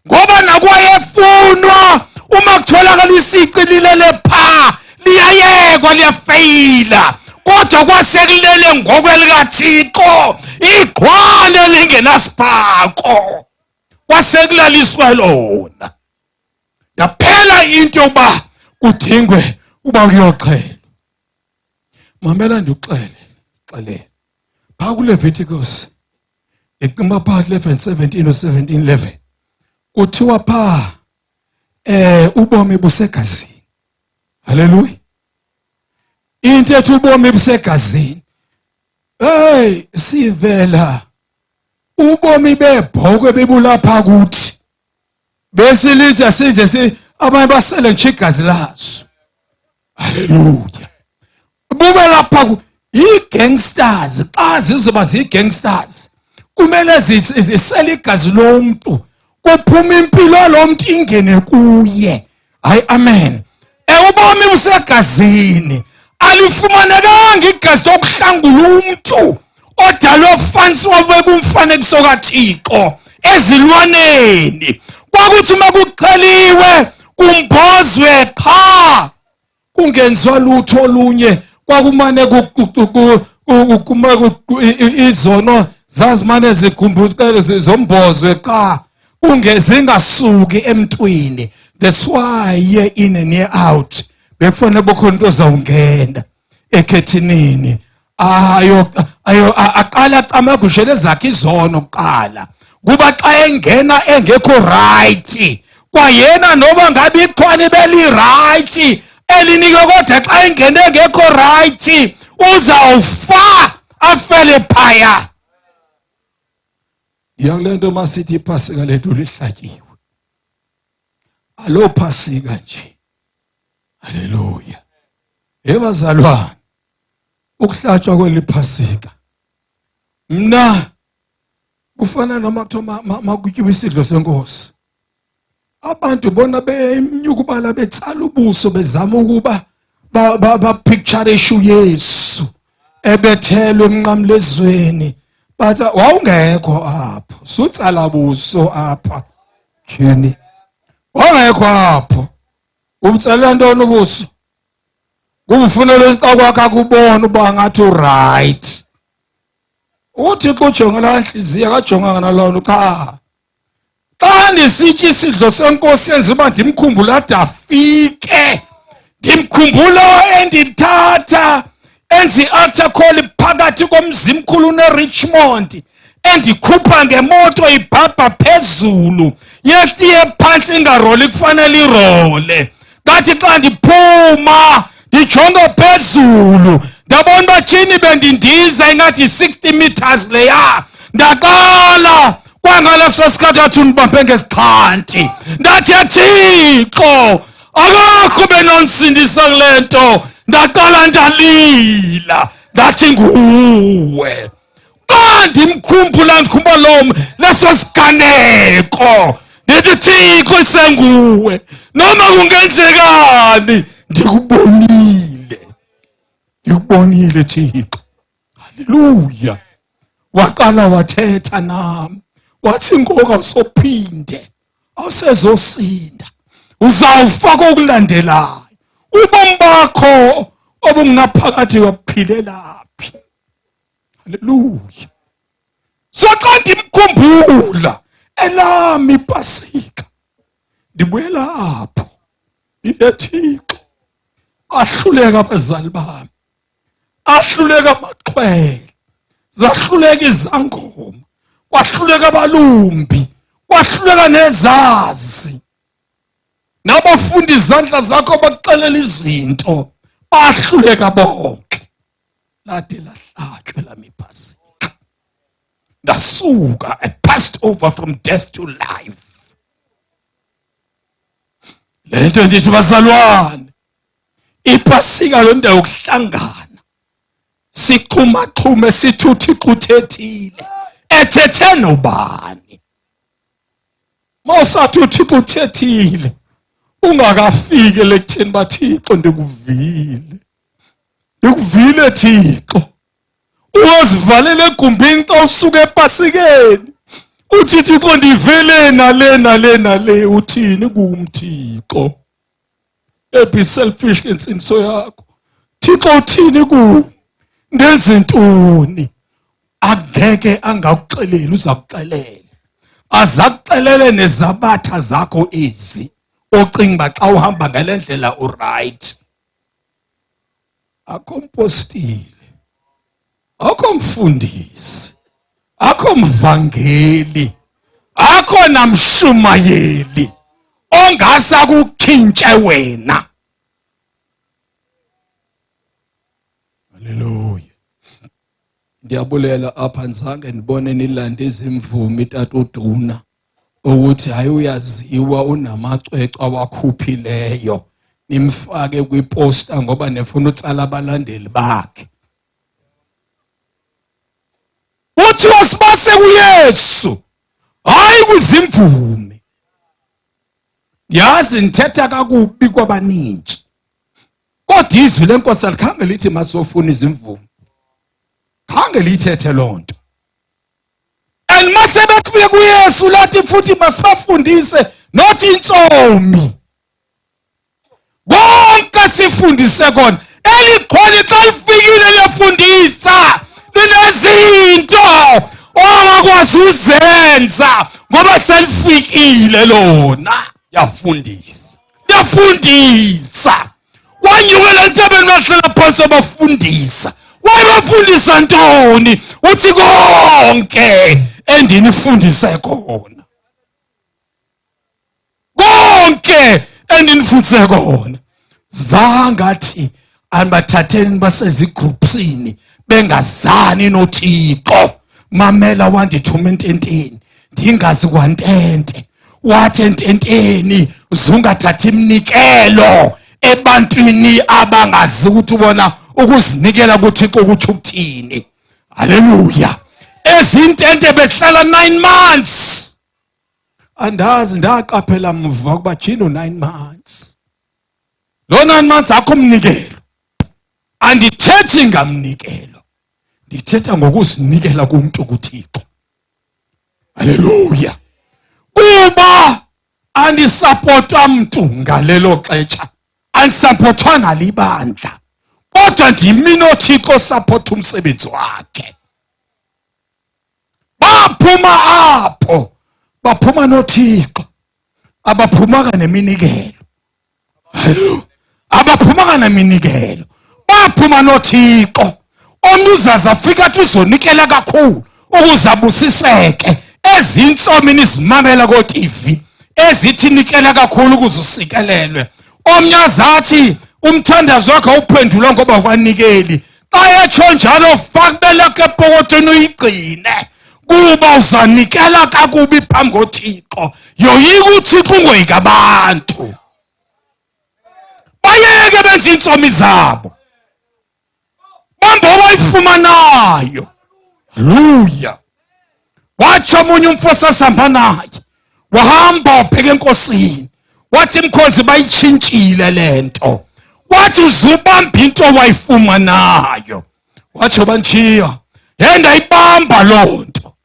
ngoba nakwayefunwa uma kutholakala isici lilele pha liyayekwa liyafeyila kodwa kwasekulele ngokwelikathixo igqwale lingenasiphako kwasekulaliswa lona yaphela into yokuba kudingwe uba kuyoxhelwa mamela ndikuxele xelele phaa kuLeviticus ndicinga phaa 11 17 o 17 11 kuthiwa phaa ubomi busegazini. Haleluya. Into ethi ubomi busegazini, hey, sivela ubomi bebhokwe bebulapha kuthi besilitsha sije si abanye basele nje igazi lazo. Haleluya. Bube lapha i-gangsters xa zizoba zii-gangsters kumele zisele igazi lomntu kuphuma impilo lomntu ingene kuye. Hayi, amen. Ubomi busegazini. Alifumanekanga igazi lokuhlangula umntu odalwe fansi wabebumfanekiso kaThixo ezilwaneni. Kwakuthi uma kuxheliwe kumbozwe qha kungenziwa lutho olunye, kwakumane izono zazimane zigumbukele zombozwe qha ungezingasuki emntwini. That's why year in and year out bekufanele kukhona into ozawungena ekhethinini ayo ayo aqala acamagushele zakhe izono kuqala, kuba xa engena engekho right kwayena noba ngabe ixhwane beli right elinikwe, kodwa xa engene engekho right uzawufa afele phaya. Yakule nto masithi iphasika lethu lihlatyiwe alo phasika nje. Haleluya. Ebazalwane, ukuhlatshwa kweli phasika mna kufana noma kuthiwa makutyiwe isidlo senkosi, abantu bona benyukubala betsala ubuso bezama ukuba bapicturishe uYesu ebethelwe emnqamlezweni, bathi wawungekho apho sutsala buso apha tyhini, wawungekho apho, ubutsalela ntoni ubuso? Kumfunela isixa kwakhe akubona uba ngathi uright. UThixo ujonge laa ntliziyo, akajonganga naloo nto. Cha, xa ndisitya isidlo senkosi yenza uba ndimkhumbule ade afike, ndimkhumbula endithatha enza i-altar call phakathi koMzimkhulu neRichmond, endikhupha ngemoto ibhabha phezulu yehliye phantsi ingaroli kufanele irole. Kathi xa ndiphuma ndijonge phezulu ndabona uba tyhini bendindiza ingathi 60 meters leya. Ndaqala kwangaleso sikhathi athi undibambe ngesixhanti, ndathi Thixo akakho benondisindisa kule nto. Ndaqala ndalila ndathi nguwe. Xa ndimkhumbula ndikhumbula lo leso siganeko, ndithi Thixo isenguwe noma kungenzekani, ndikubonile, ndikubonile Thixo. Haleluya. Waqala wathetha nami wathi ngoku awusophinde awusezosinda, uzawufa kokulandelayo ubomi bakho obungunaphakade uyabuphilela phi. Haleluya. So xa ndimkhumbula elami ipasika ndibuyela apho ndithe Thixo ahluleka abazali bami, ahluleka amaxhoba. Amaxhwele, zahluleka izangoma, kwahluleka abalumbi, kwahluleka nezazi. Nabafunda izandla zakho bakuxelela izinto, bahluleka bonke. Lade lahlatshwe lami iphasika. Ndasuka, I passed over from death to life. Lento ndithi bazalwane, iPasika lo ndawo yokuhlangana, sixhumaxhume sithi uThixo uthethile, ethethe nobani? Mawusathi uThixo uthethile ungakafiki lekutheni baThixo ndikuvile, ndikuvile Thixo. Uyozivalela egumbini xa usuka epasikeni uthi Thixo ndivele nale nale nale, uthini kum Thixo? Be selfish ngensindiso yakho. Thixo uthini ku? Ndenze ntoni? Angeke angakuxeleli, uzakuxelela. Azakuxelele nezabatha zakho ezi ocinga uba xa uhamba ngale ndlela uright. Akho mpostile, akho mfundisi, akho mvangeli, akho namshumayeli ongasa kukhintshe wena. Haleluya. Ndiyabulela apha, ndizange ndibone nilande izimvumi tata uDuna ukuthi hayi uyaziwa unamacwecwe awakhuphileyo, nimfake kwiposta ngoba nifuna utsala abalandeli bakhe. Uthi wasibase kuYesu, hayi kwizimvumi. Yazi ndithetha kakubi kwabaninzi, kodwa izwi lenkosi alikhange lithi masofuna izimvumi, khange liyithethe loo nto. And mase befike kuYesu lathi futhi masibafundise not intsomi, konke sifundise kona. Elikhona xa lifikile liyafundisa, linezinto ongakwazi uzenza ngoba selifikile lona. Yafundisa, yafundisa. Wanyukela entabeni wahlala phansi wabafundisa. Wayebafundisa ntoni? Uthi konke endinifundise kona, konke endinifundise kona. Zangathi anibathatheni basezigroupsini bengazani noThixo. Mamela, wandithuma ententeni ndingazi kwantente, wathi ententeni uzungathathi iminikelo ebantwini abangazi ukuthi bona ukuzinikela kuThixo ukuthi ukuthini. Haleluya. Ezintente besihlala 9 months. Andazi, ndaqaphela mva ukuba jino 9 months. Lo 9 months akho umnikelo. Andithethi ngamnikelo, ndithetha ngokuzinikela kumuntu kuThixo. Haleluya. Kuba andisapotwa mntu ngalelo xesha, andisapotwa nalibandla, kodwa ndimi noThixo osapota umsebenzi wakhe. Baphuma apho, baphuma noThixo, abaphumanga neminikelo. Haleluya. Abaphumanga neminikelo, baphuma noThixo. Omnye uzaza afika athi uzonikela kakhulu ukuze abusiseke. Ezintsomi nizimamela ko-TV ezithi nikela kakhulu ukuze usikelelwe. Omnye azathi umthandazo wakhe awuphendulwa ngoba kwanikeli. Xa etsho njalo, fakubeleke epokothweni uyigcine, kuba uzanikela kakubi phambi koThixo. Yoyika uThixo, ungoyiki abantu. Bayeke benze iintsomi zabo, bamba obayifumanayo. Haleluya. Watsho omunye umfo sasihamba naye, wahamba wabheka enkosini, wathi mkhonzi bayitshintshile lento. Wathi uzubamba into wayifumanayo. Watsho bantshiya, yendayibamba loo nto.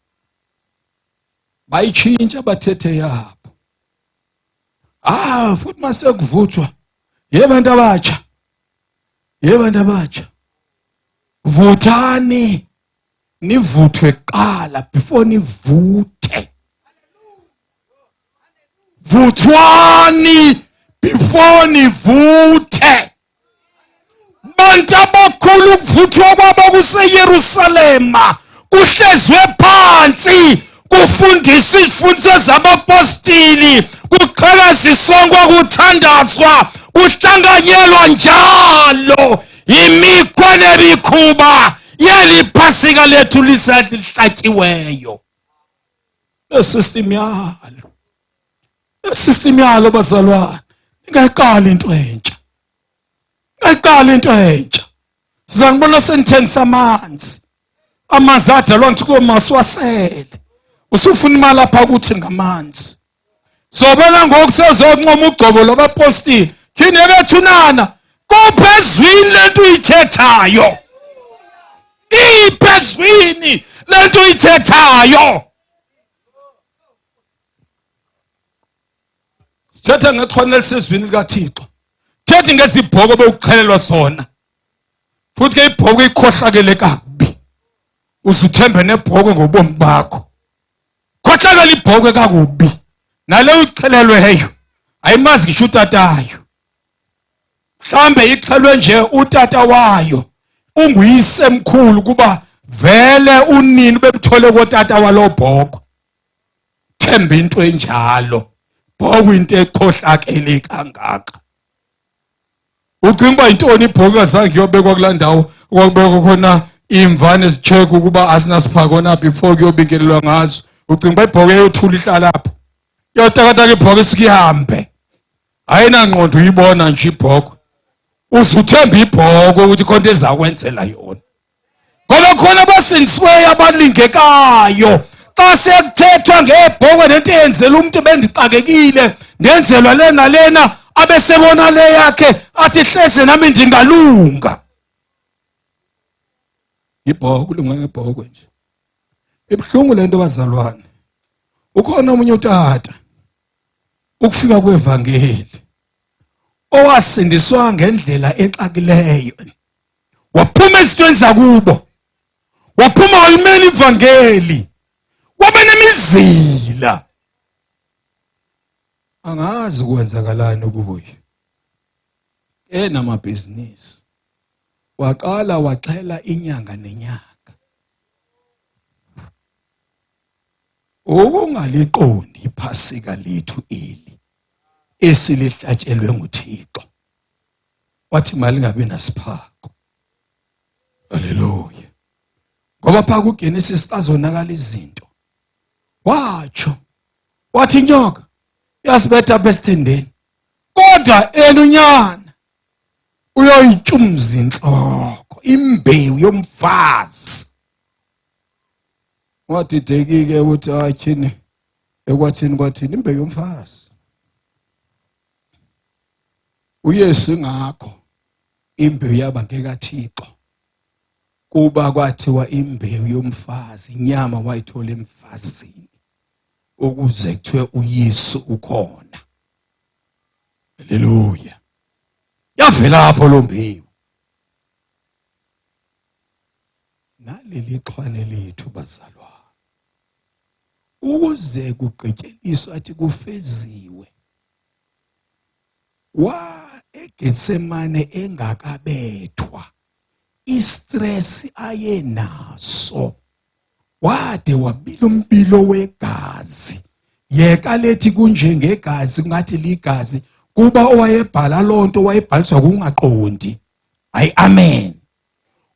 Bayitshintsha bathethe yabo. Futhi masekuvuthwa, ye bantu abatsha, ye bantu abatsha, vuthani nivuthwe kuqala before nivuthe. Vuthwani before nivuthe. Bantu abakhulu, ukuvuthwa kwabantu. Njengoba kuseYerusalema kuhlezwe phansi kufundiswa izifundiso zabapostili, kuqhakaza isonkwa, kuthandazwa, kuhlanganyelwa njalo imikhwa nemikhuba yeli Phasika lethu lisahlatyiweyo. Lesystem yalo, lesystem yalo bazalwane, ningayiqali into entsha, ningayiqali into entsha. Sizanibona senithengisa amanzi, amanzi adalwa ngithi komasiwasele, usufuna imali apha ukuthi ngamanzi. Sobona ngoku sezoncoma ugcobo lwabapostile, phinde bethunana kuphezwini lento uyithethayo, iphezwini lento uyithethayo. Sithetha ngexhwane elisezwini likaThixo, thethi ngezibhoko bekuxhelelwa zona. Futhi ke ibhoko ikhohlakele kakubi, uzuthembe nebhoko ngobomi bakho. Khohlakele ibhoko kakubi, nale uyixhelelweyo ayimazi ngisho utatayo. Mhlambe ixhelwe nje utata wayo unguyise mkhulu, kuba vele unini bemthole kotata walobhoko. Themba into enjalo, bhoko into ekhohlakele kangaka. Ucinga uba yintoni ibhoko azange iyobekwa kulaa ndawo kwakubekwa khona iimvane zitshekwe ukuba azinasiphako na before kuyobingelelwa ngazo? Ucinga uba ibhoko eyothula ihlala apho? Iyotakataka ibhoko isuke ihambe, ayinangqondo uyibona nje ibhoko. Uze uthembe ibhoko ukuthi khona into ezakwenzela yona, ngoba khona abasindisiweyo abalingekayo. Xa sekuthethwa ngebhokwe nento eyenzela umntu, bendixakekile ndenzelwa le nalena, abesebona le yakhe athi hleze nami ndingalunga. Ibhokwe ulunga ngebhokwe nje. Ibuhlungu le nto bazalwane. Ukhona omunye utata ukufika kwevangeli owasindiswa ngendlela exakileyo, waphuma ezintweni zakubo, waphuma walimela ivangeli, waba nemizila. Angazi kwenzakalani kuye, enamabhizinisi waqala waxhela inyanga nenyanga. Ukungaliqondi iphasika lethu eli esilihlatshelwe nguThixo, wathi malingabi nasiphako. Haleluya. Ngoba pha kuGenesis azonakala izinto, watsho wathi inyoka yasibetha apha esithendeni, kodwa ena unyana uyoyityumza intloko, imbewu yomfazi. Wadidekike ukuthi atyhini ekwathini kwathini imbewu yomfazi uYesu. Ngakho imbewu yaba ngekaThixo, kuba kwathiwa imbewu yomfazi, inyama wayithola emfazini, ukuze kuthiwe uYesu ukhona. Haleluya. Yavela apho lo mbewu. Naleli xhwane lethu bazalwane, ukuze kugqityeliswe athi kufeziwe, wa eGetsemane engakabethwa, istress ayenaso, wade wabila umbilo wegazi. Yeka lethi kunjengegazi, kungathi ligazi, kuba owayebhala lonto wayebhaliswa kungaqondi. Hayi, amen.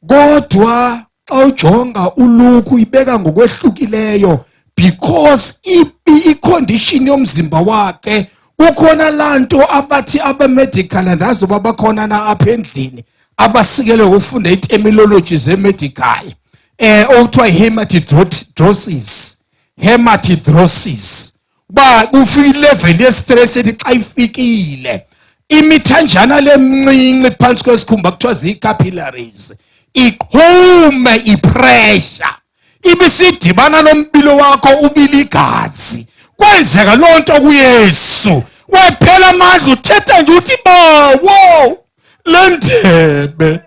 Kodwa xa ujonga uLuke ibeka ngokwehlukileyo, because i-condition yomzimba wakhe, kukhona lanto abathi abe-medical, andazi uba bakhona na apha endlini abasikelwe ukufunda i-terminology ze-medical, okuthiwa hematidrosis, hematidrosis, uba kufika ilevel ye-stress ethi xa ifikile imithanjana lemncinci phantsi kwesikhumba kuthiwa zii-capillaries iqhume ipressure, ibisidibana nombilo wakho ubila igazi. Kwenzeka loo nto kuYesu, waphela amandla, uthetha nje uthi bawo le ndebe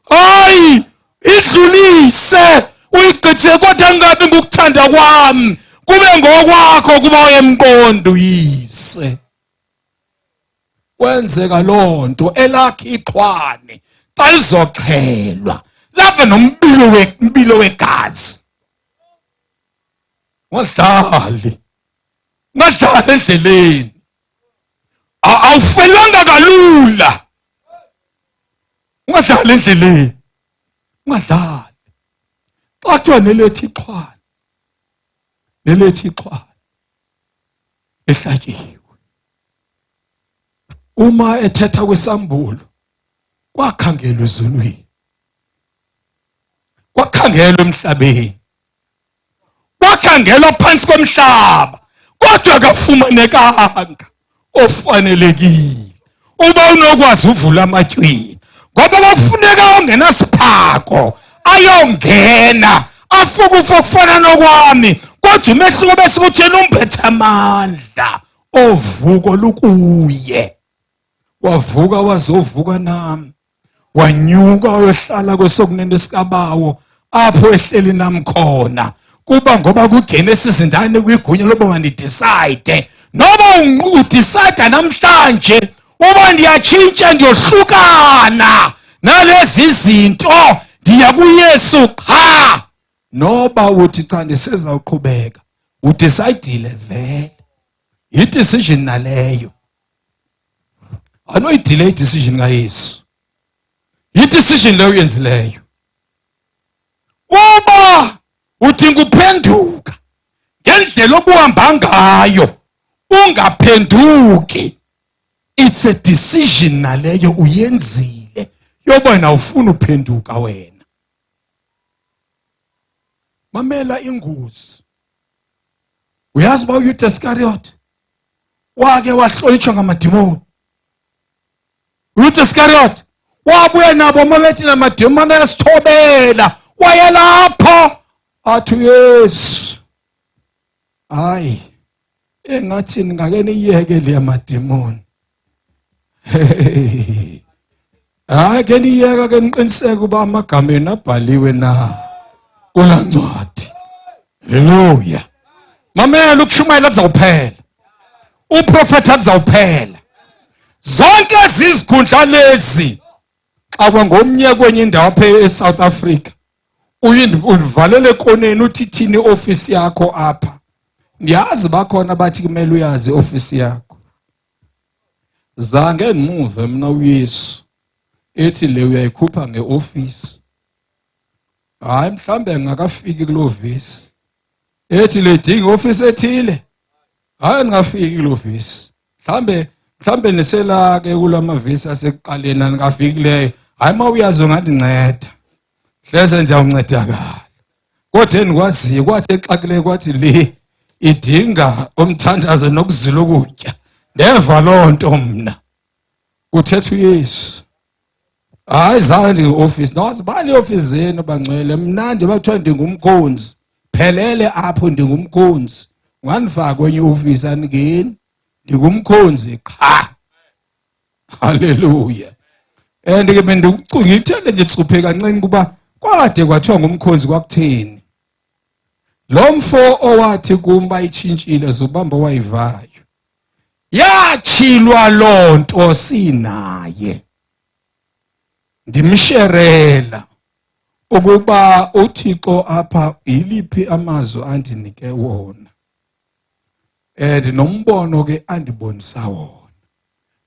hayi idlulise uyigqithe, kodwa ngabi ngokuthanda kwami kube ngokwakho, kuba uyemqondo uyise. Kwenzeka loo nto elakhe ixhwane xa lizoxhelwa. Lava nombilo wempilo wegazi. Ungadlali. Ungadlali endleleni. Awufelwanga kalula. Ungadlali endleleni. Ungadlali. Xa kuthiwa nelethi ixhwane. Nelethi ixhwane. Ehlatyiwe. Uma ethetha kwisambulo kwakhangelwa ezulwini. Kwakhangelwa emhlabeni. Kwakhangelwa phansi komhlaba kodwa akafumanekanga ofanelekile. Uba unokwazi uvula amatywini ngoba kwakufuneka ongenasiphako ayongena afuke ufa kufana nokwami kodwa umehluko bese kuthena umbethe amandla ovuko lukuye. Wavuka wazovuka nami, wanyuka wayohlala kwesokunene sikabawo apho ehleli nami khona. Kuba ngoba kuGenesis ndani kwigunya loba mandidecide noba udecide namhlanje uba ndiyatshintsha ndiyohlukana nalezi zinto, ndiya kuYesu qha. Noba uthi cha ndisezawuqhubeka, udecidile vele, yi-decision naleyo. Anoyidelay decision kaYesu, yi-decision leyo uyenzileyo. Uba udinga uphenduka ngendlela obuhamba ngayo, ungaphenduki, it's a decision naleyo uyenzile yoba ufuna uphenduka wena. Mamela ingozi. Uyazi uba uYuda Iskariot wake wahlonitshwa ngamadimoni. uYuda Iskariot wabuya nabo mabethi namadimoni ayasithobela, wayelapho athi uYesu, hayi engathi ningake niyeke le madimoni. Hayi ke niyeka ke niqiniseke uba amagama enu abhaliwe na kula ncwadi. Haleluya. Mamela, ukushumayela kuzawuphela, uprofetha kuzawuphela, zonke ezizikhundla lezi. Xa kwangomnye kwenye indawo apha eSouth Africa uyivalele ekoneni uthi thini office yakho apha. Ndiyazi bakhona bathi kumele uyazi office yakho. Zange ndimuve mna uYesu ethi le uyayikhupha ngeoffice. Hayi mhlambe ngakafiki kuloo vesi ethi le dinga office ethile. Hayi ngafiki kuloo vesi. Mhlambe nisela ke kulamavesi asekuqaleni anikafiki leyo. Hayi mawuyazi ungandinceda. Hleze nje awuncedakala. Kodwa endikwaziyo kwathi exakileyo kwathi le idinga umthandazo nokuzila ukutya. Ndeva loo nto mna. Uthetha uYesu. Hayi zange ndioffice. Nawazi bani ioffice zenu bangcwele. Mna ndiba kuthiwa ndingumkhonzi. Phelele apho ndingumkhonzi. Ungandifaka kwenye ioffice aningeni. Ndingumkhonzi qha. Haleluya. And ke bendikucinga ithele nje tsuphe kancinci kuba kwade kwathiwa ngumkhonzi kwakutheni. Lo mfo owathi kum bayitshintshile zubamba wayivayo. Yachilwa lonto sinaye. Ndimsherela ukuba uThixo apha yiliphi amazwi andinike wona. And nombono ke andibonisa wona.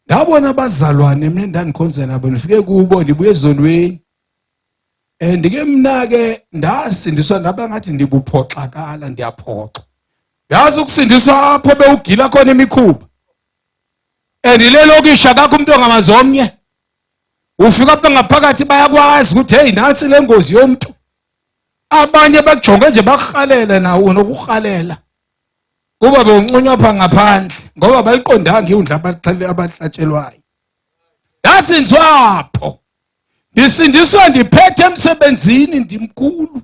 Ndabona abazalwane mina ndandikhonza nabo, ndifike kubo ndibuye ezonweni. And ke mna ke ndasindiswa ndaba ngathi ndibuphoxakala, ndiyaphoxa. Yazi ukusindiswa apho bewugila khona imikhuba. And ile lokishi akakho umuntu ongamazi omnye. Ufika apha ngaphakathi bayakwazi ukuthi hey nansi le ngozi yomuntu. Abanye bakujonge nje bakurhalele nawo nokurhalela. Kuba bewunqunywa pha ngaphandle ngoba baliqondanga iwundla abahlatshelwayo. Ndasinzwapho. Ndisindiswa ndiphethe emsebenzini ndimkhulu.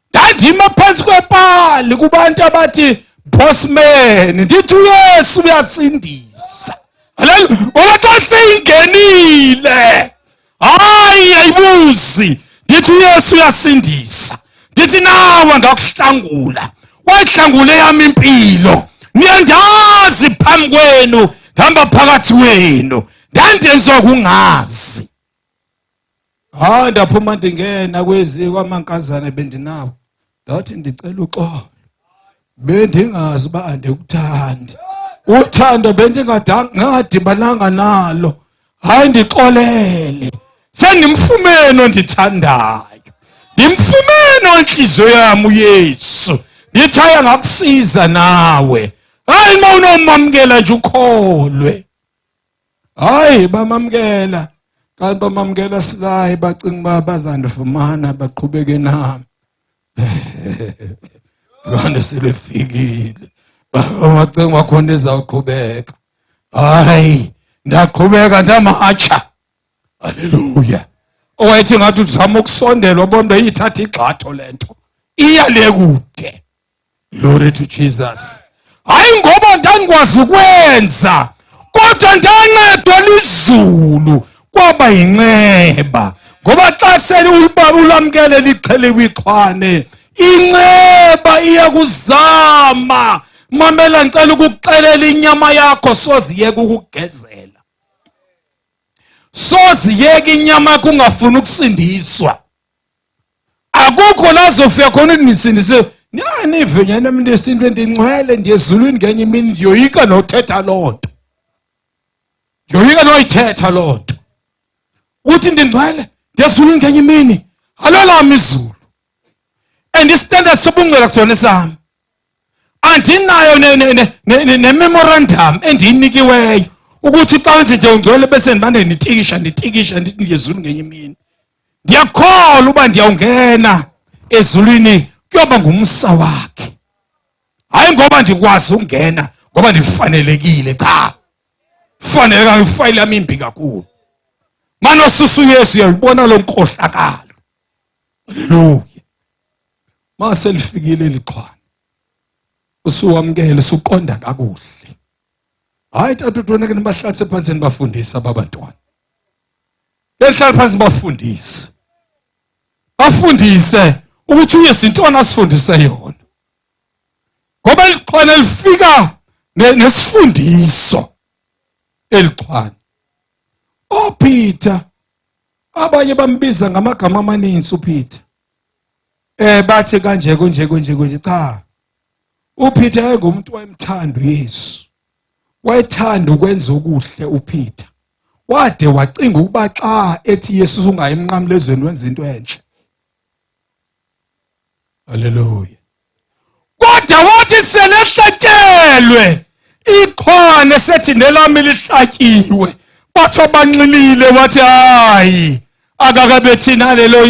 Ndandima phansi kwepali kubantu abathi bossman, ndithi uYesu uyasindisa. Haleluya. Ngoba xa seyingenile, hayi ayibuzi. Ndithi uYesu uyasindisa. Ndithi nawe ngakuhlangula. Wayihlangule yami impilo. Niyandazi phambi kwenu, ndihamba phakathi kwenu. Ndandenziwa kungazi. Hayi, ndaphuma ndingena kwezi kwamankazana bendinawo, ndathi ndicela uxolo, bendingazi uba andikuthandi, uthando bendingadibananga nalo. Hayi, ndixolele, sendimfumene ondithandayo, ndimfumene ontliziyo yam uYesu. Ndithi hayi, angakusiza nawe. Hayi, uma unomamkela nje ukholwe. Hayi, bamamkela kanti bamamkela silayi, bacinga uba bazandifumana baqhubeke nami, kanti selefikile, bacinga bakhona izawuqhubeka. Hayi, ndaqhubeka ndamatsha. Haleluya. Owayethi ngathi uzama ukusondela, wabona iyithatha igxatho lento, iya le kude. Glory to Jesus. Hayi, ngoba ndangikwazi ukwenza, kodwa ndancedwa lizulu, kwaba yinceba, ngoba xa sele ulamkele lixheliwe ixhwane, inceba iyakuzama. Mamela, ngicela ukukuxelela, inyama yakho soziyeka ukugezela, soziyeka inyama yakho ungafuni ukusindiswa. Akukho la zofika khona ukuthi nisindise nive nyana. Mina esintu endingcwele, ndiyezulwini ngenye imini. Ndiyoyika nothetha loo nto, ndiyoyika noyithetha loo nto, uthi ndingcwele, ndiyezulwini ngenye imini. Alolami izulu and istandard sobungcwele akusona esami. Andinayo ne-memorandum endiyinikiweyo ukuthi xa wenze nje ungcwele, bese ndibande nditikisha nditikisha ndithi ndiyezulu ngenye imini. Ndiyakholwa uba ndiyawungena ezulwini, kuyoba ngumsa wakhe, hayi ngoba ndikwazi ukungena, ngoba ndifanelekile. Cha, faneleka ifayile yami imbi kakhulu. Manosusa uYesu, uyayibona lo nkohlakalo. Haleluya. Mase lifikile lixhwane, usuwamkele, usuqonda kakuhle. Hayi tata, uthoneke nibahlalise phansi nibafundise aba bantwana. Behlala phansi bafundise, bafundise ukuthi uYesu intoni asifundise yona, ngoba elixhwane lifika nesifundiso elixhwane. OPeter abanye bambiza ngamagama amaninzi uPeter, bathi kanje kunje kunje kunje. Cha, uPeter wayengumuntu wayemthanda uYesu, wayethanda ukwenza okuhle uPeter, wade wacinga ukuba xa ethi Yesu ungayi emnqamlezweni wenza into enhle. Haleluya. Kodwa wathi selehlatshelwe ixhwane, sethi nelami lihlatyiwe, bathi abanxilile, wathi hayi, akakabethi nalelo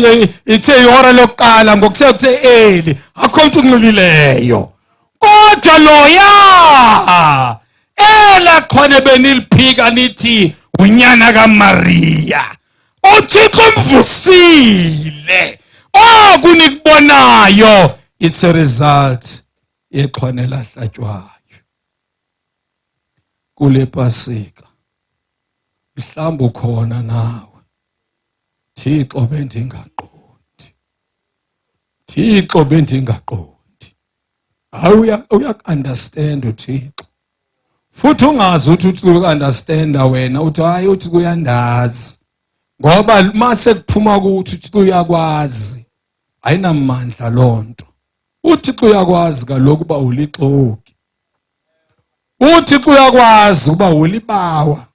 ithe ihora lokuqala ngokusekuse eli, akho mntu unxilileyo, kodwa loya ela xhwane beniliphika nithi unyana kaMaria, uThixo umvusile. Oku nikubonayo, it's a result yexhwane lahlatywayo kule Pasika. Mhlawumbe ukhona nawe, Thixo bendingaqondi, Thixo bendingaqondi. Hayi, uya understand uThixo, futhi ungazi ukuthi uthi uya-understanda wena, uthi hayi, uthi kuyandazi, ngoba mase kuphuma kuthi uthi uyakwazi, ayinamandla lonto. UThixo uyakwazi kaloku uba ulixoki, uThixo uyakwazi uba ulibawa,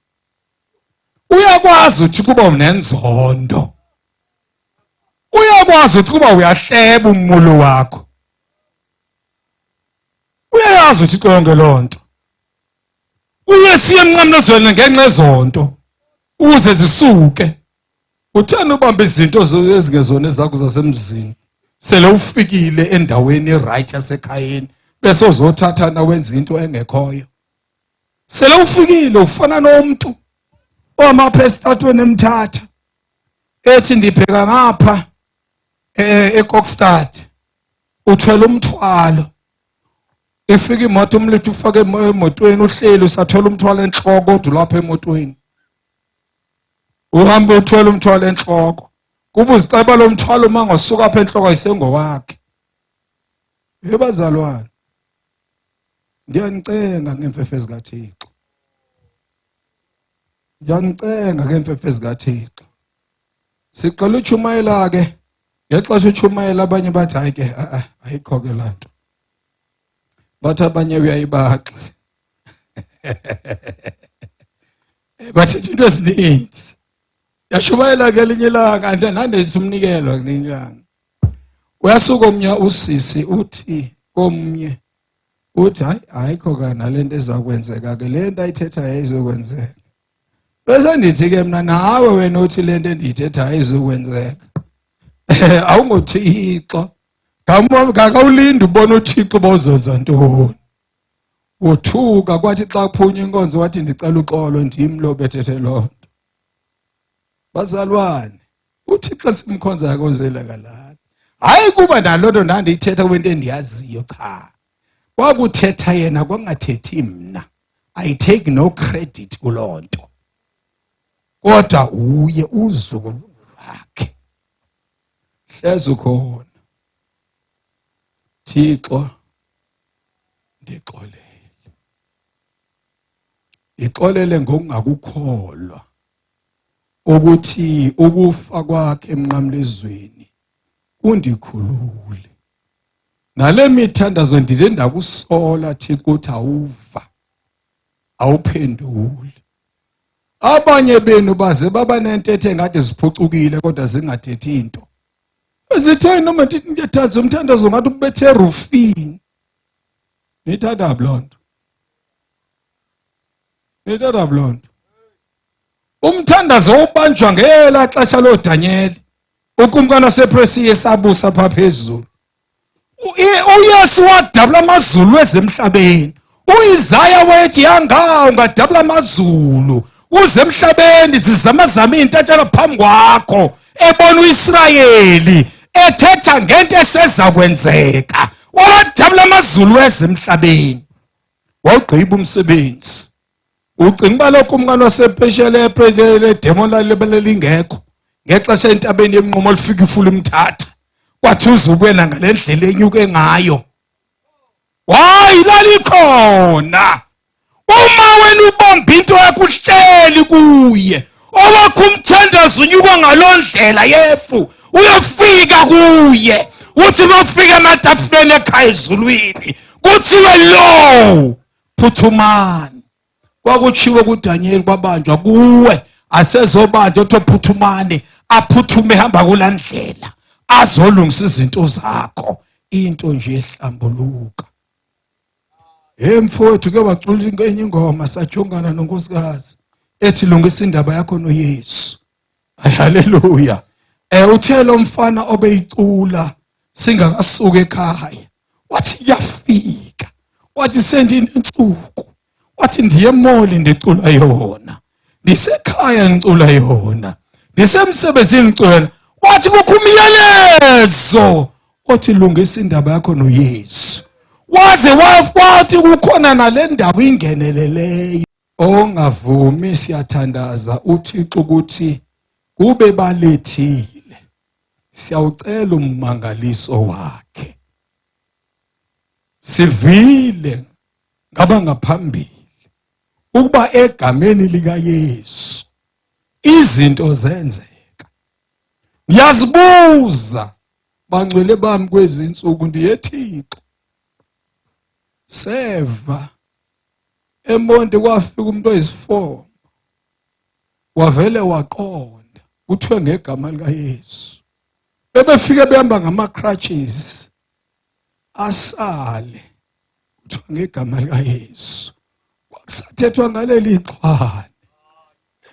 uyakwazi uThixo uba unenzondo, uyakwazi uThixo uba uyahleba ummulo wakho, uyayazi uThixo yonke loo nto. UYesu emnqamlezweni ngenxa ezonto ukuze zisuke. Utheni ubamba izinto ezingezona ezakho zasemzini, sele ufikile endaweni eright yasekhayeni, bese uzothatha na wenza into engekhoyo sele ufikile? Ufana nomuntu omapha esitratweni eMthatha, ethi ndibheka ngapha eKokstad, uthwele umthwalo, ifika imoto, umlithu ufake emotweni, uhleli usathola umthwalo enhloko, kodwa ulapha emotweni, uhambe uthwele umthwalo enhloko, kuba uzixeba lo mthwalo uma ngasuka apha enhloko ayisengowakhe. Yebazalwane, ndiyanicenga ngemfefe zikaThixo, ndiyanicenga ngemfefe zikaThixo. Siqala utshumayela ke ngexesha utshumayela abanye bathi hayi ke a-a ayikho ke laa nto. Bathi abanye uyayibaxa. Bathetha into ezininzi. Yashumayela kelinye ilanga ndandisa umnikelo ngelinye ilanga. Uyasuka omnye usisi uthi komnye uthi hayi ayikho ka nalento ezakwenzeka ke le nto ayithethayo ayizokwenzeka. Bese ndithi ke mna nawe wena uthi le nto endiyithethayo ayizokwenzeka. Awungothixo. Ngakawulindi ubona uThixo uba uzoza ntoni. Wothuka kwathi xa kuphunywa inkonzo wathi ndicela uxolo ndim lo bethethe loo nto. Bazalwane, uThixo simkhonza akozela kalala. Hayi kuba naloo nto ndandiyithetha kwento endiyaziyo cha. Kwakuthetha yena kwangathethi mna. I take no credit kuloo nto. Kodwa uye uzuko lwakhe. Hleze ukhona. Thixo ndixolele. Ndixolele ngokungakukholwa ukuthi ukufa kwakhe emnqamlezweni kundikhulule. Nale mithandazo ndide ndakusola Thixo ukuthi awuva awuphenduli. Abanye benu baze baba nentethe engathi ziphucukile kodwa zingathethi into. Zitheni noma ndithi ndiyathandaza umthandazo ngathi ubethe erufini. Niyithatha loo nto. Niyithatha loo nto. Umthandazo ubanjwa ngela xesha looDanyeli. Ukumkani wasePersia esabusa pha phezulu. UYesu wadabula amazulu wezemhlabeni. UIsaya wayethi yanga ungadabula amazulu uze emhlabeni zizamazama iintatshana phambi kwakho ebona uIsrayeli ethetha ngento eseza kwenzeka wawadabula amazulu wezemhlabeni wawugqiba umsebenzi ucinga uba lo kumkani wasephesheya ledemon lalingekho ngexesha entabeni yemnqumo lifika ifula imthatha kwathi uzubuye ngale ndlela enyuke ngayo hayi lalikhona uma wena ubamba into yakho uhleli kuye owakho umthandazo unyuka ngaloo ndlela yefu uyofika kuye uthi uma ufika ematafuleni ekhaya ezulwini kuthiwe lo phuthumani kwakutshiwo kuDaniel kwabanjwa kuwe asezobanjwa othe phuthumani aphuthume ehamba kula ndlela azolungisa izinto zakho into nje ehlambuluka hey mfowethu ke wacula enye ingoma sajongana nonkosikazi ethi lungisa indaba yakho noYesu haleluya eh uthe lo mfana obeyicula singakasuka ekhaya wathi kuyafika wathi sendinensuku wathi ndiye emoli ndicula yona ndisekhaya ngicula yona ndisemsebenzini ngicula wathi kukho umyalezo othi lungisa indaba yakho noYesu waze wathi kukhona nale ndaba ingeneleleyo Ongavumi siyathandaza uThixo ukuthi kube balethile. Siyawucela ummangaliso wakhe. Sivile ngabangaphambili ukuba egameni likaYesu izinto zenzeka. Ngiyazibuza bangcwele bami kwezinsuku ndiye Thixo. Seva eMonti kwafika umuntu oyisifomo wavele waqonda kuthiwe ngegama likaYesu bebefike behamba ngama crutches asale kuthiwa ngegama likaYesu kwakusathethwa ngaleli xhwane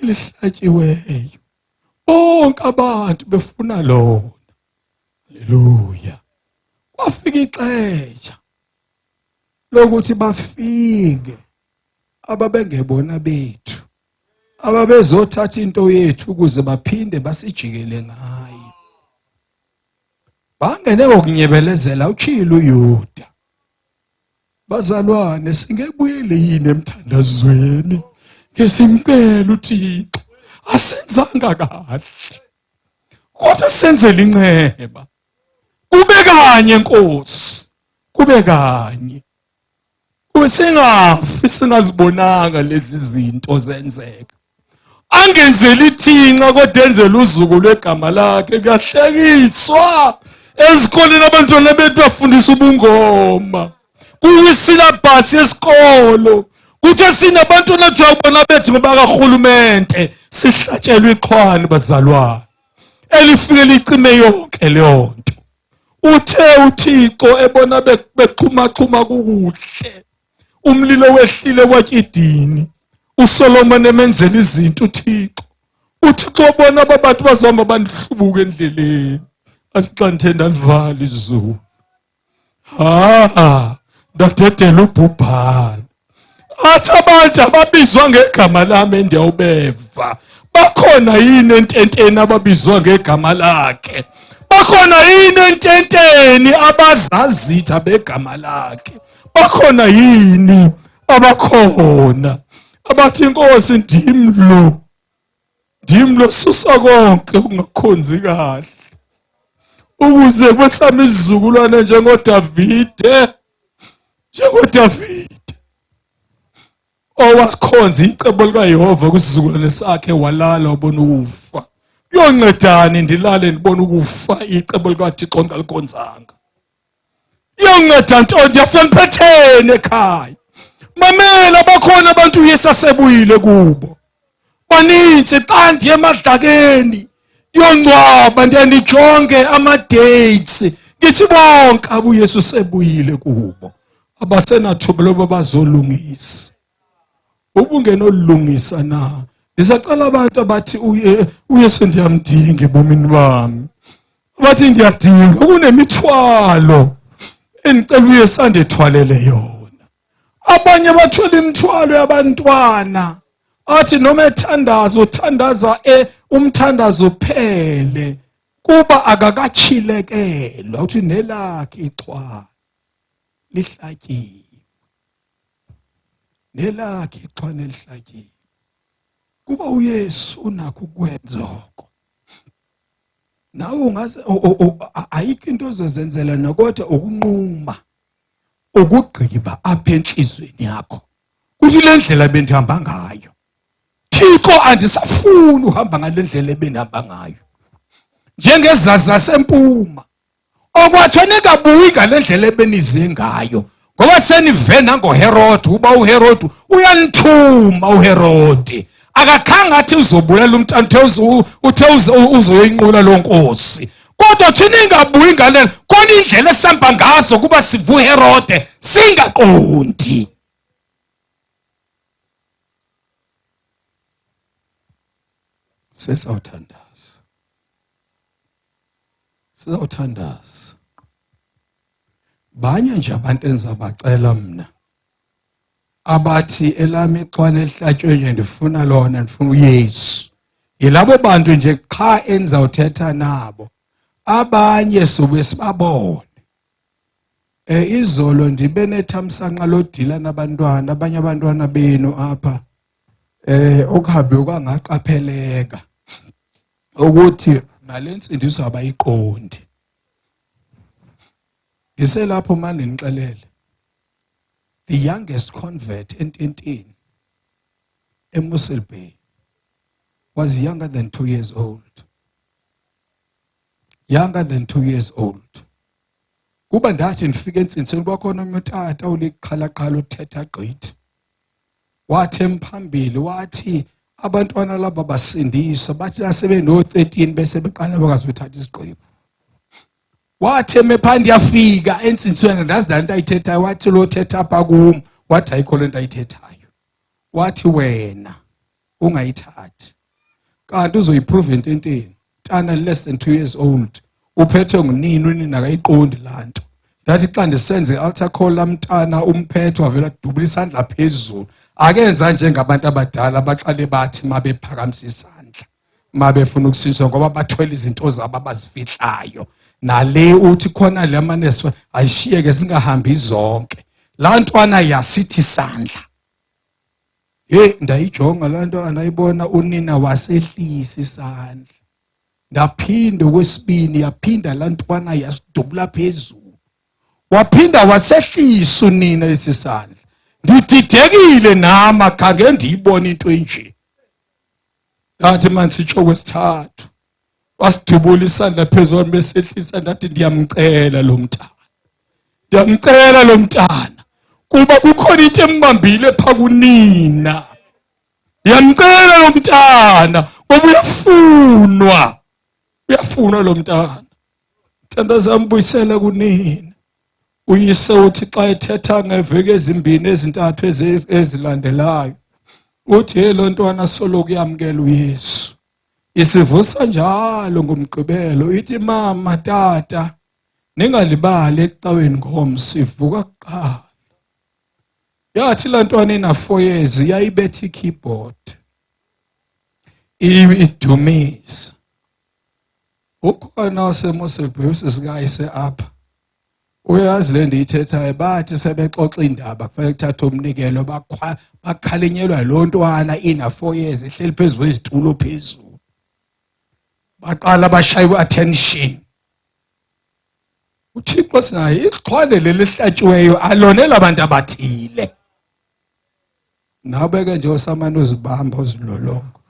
elihlatshiweyo bonke abantu befuna lona haleluya kwafika ixesha lokuthi bafike ababengebona bethu ababezothatha into yethu ukuze baphinde basijikele ngayo bangene ngokunyebelezela uchilo uYuda bazalwane singebuyele yini emthandazweni ngesimcela uThixo asenzanga kahle kodwa senzele inceba kube kanye Nkosi kube kanye kube singafi singazibonanga lezi zinto zenzeka. Angenzeli thina kodwa enzela uzuko lwegama lakhe. Kuyahlekiswa ezikoleni, abantwana bethu bafundisa ubungoma kuyisilabhasi yesikolo. Kuthiwa sinabantwana kuthiwa bona bethu ngobakarhulumente. Sihlatshelwe ixhwane bazalwane elifike licime yonke leyo nto. Uthe uThixo ebona bexhumaxhuma kukuhle, umlilo wehlile watyidini, uSolomon emenzela izinto uThixo. UThixo wabona aba bantu bazohamba bandihlubuka endleleni, athi xa ndithe ndalivala izulu, ha, ndadedela ubhubhane. Athi abantu ababizwa ngegama lami endiyawubeva, bakhona yini ententeni ababizwa ngegama lakhe? Bakhona yini ententeni abazazitha begama lakhe? Bakhona yini abakhona abathi inkosi ndim lo, ndim lo, susa konke ukungakhonzi kahle ukuze kwesami isizukulwane njengoDavide, njengoDavide owasikhonza icebo likaYehova kwisizukulwane sakhe, walala wabona ukufa. Kuyoncedani ndilale ndibona ukufa icebo likaThixo ndingalikhonzanga? Iyonceda nto? Ndiyafuna ndiphetheni ekhaya. Mamela, bakhona abantu uYesu asebuyile kubo, baninzi. Xa ndiye emadlakeni yongcwaba, ndiye ndijonge ama-dates, ngithi bonke abuYesu sebuyile kubo, abasenathuba loba bazolungisa. Ubungenolungisa na? Ndisacela abantu abathi uYesu ndiyamdinga ebomini bami, abathi ndiyadinga, kunemithwalo endicela uYesu andethwalele yona. Abanye bathwele imithwalo yabantwana, athi noma ethandaza uthandaza umthandazo uphele kuba akakachilekelwa, uthi nelakhe ixhwane lihlatyiwe, nelakhe ixhwane lihlatyiwe, kuba uYesu unakho ukwenza oko. Nawe ungaze, ayikho into ozozenzela nokodwa ukunquma, ukugqiba apha enhlizweni yakho kuthi le ndlela bendihamba ngayo, Thixo, andisafuni uhamba ngale ndlela ebendihamba ngayo, njengezazi zasempuma okwathiwa ningabuyi ngale ndlela ebenize ngayo, ngoba senive nangoHerode uba uHerode uyanithuma. uHerode akakhange athi uzobulala umntana, uthe uzoyinqula loo nkosi, kodwa thina ingabuyi ngale khona indlela esihamba ngazo kuba siva uHerode singaqondi. Sesawuthandaza, sizawuthandaza. Banye nje abantu endizabacela mna abathi elami ixhwane elihlatywe nje, ndifuna lona, ndifuna uYesu. Yilabo bantu nje qha endizawuthetha nabo, abanye sobe sibabone. Izolo ndibe nethamsanqa lodila nabantwana, abanye abantwana benu apha, okuhambe kwangaqapheleka ukuthi nalensindiso abayiqondi. Ngiselapho manje nixelele, the youngest convert ententeni eMossel Bay was younger than 2 years old, younger than 2 years old. Kuba ndathi ndifike entsindisweni, kwakhona omnye utata uliqhalaqhala, uthetha gqithi, wathi emphambili, wathi abantwana laba basindiswa, bathi asebeno-13 bese beqala bakazothatha isigqibo. Wathi emephandi yafika entsindisweni, ndazi laa nto ayithethayo. Wathi lo thetha apha kum, wathi ayikho le nto ayithethayo, wathi wena ungayithathi kanti uzoyiprove ententeni tana less than 2 years old uphethwe ngunini, unina akayiqondi laa nto. Ndathi xa ndisenze i-altar call, lamntana umphetho wavela dubula isandla phezulu, akenza njengabantu abadala abaqale bathi mabephakamisa isandla mabefuna ukusindiswa, ngoba bathwele izinto zabo abazifihlayo. Nale uthi khona le manesi ayishiyeke, singahambi zonke. Laa ntwana yasithi isandla, hey, ndayijonga laa nto, andayibona unina wasehlisa isandla. Ndaphinda okwesibini, yaphinda laa ntwana yasidubula phezulu, waphinda wasehlisa unina lesi sandla. Ndididekile nama, khange ndiyibone into enje. Ndathi mani sitsho kwesithathu. Wasidubula isandla phezu kwami besehlisa ndathi ndiyamcela lo mntana. Ndiyamcela lo mntana. Kuba kukhona into embambile pha kunina. Ndiyamcela lo mntana ngoba uyafunwa. Uyafunwa lo mntana. Thandaza mbuyisela kunina. Uyise uthi xa ethetha ngeveki ezimbini ezintathu ezilandelayo uthi hey lo ntwana soloku yamkela uYesu. Isivusa njalo ngomgqibelo ithi mama tata ningalibali ecaweni ngomso ivuka kuqala. Yathi la ntwana ina 4 years yayibetha i-keyboard. Idumisa. Ukhona oseMosselby usisikayise apha. Uyazi le ndiyithethayo bathi sebexoxa indaba kufanele kuthathwe umnikelo bakhalinyelwa lo ntwana ina 4 years ehleli phezu kwezitulo phezulu. Baqala bashaya attention. uThixo sinaye ixhwale leli ehlatshiweyo alonela abantu abathile. Nawe ke nje osamane uzibamba uzilolonga.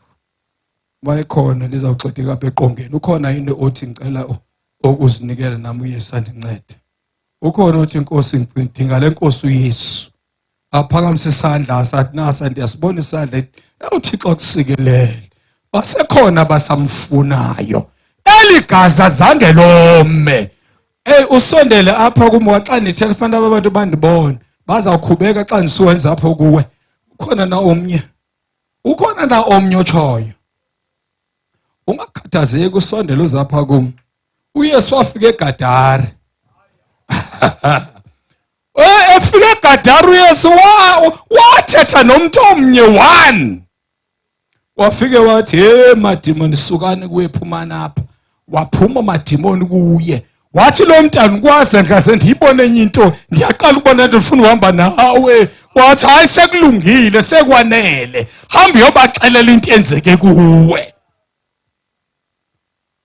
Wayekhona lizawuxedeka apha eqongeni. Ukhona yini othi ngicela ukuzinikela nami uYesu andincede. Ukhona othi inkosi ngidinga le nkosi uYesu. Aphakamise isandla sathi nasa ndiyasibona isandla. UThixo akusikelele. Basekhona abasamfunayo. Eli gaza zange lome. Hey usondele apha kum xa ndithe kufanele abantu bandibone. Bazawukhubeka xa ndisuwenza apho kuwe. Ukhona na omnye? Ukhona na omnye otshoyo? Ungakhathazeki usondele uzapha kum. uYesu wafika eGadara. Eh efika eGadara uYesu wathetha nomuntu omnye one. Wafike wathi hey madimoni sukani kuye phumani apha. Waphuma madimoni kuye. Wathi lo mntana kwaze ngaze ndiyibone enye into ndiyaqala ukubona into ndifuna uhamba nawe. Wathi hayi sekulungile sekwanele. Hamba uyobaxelela into enzeke kuwe.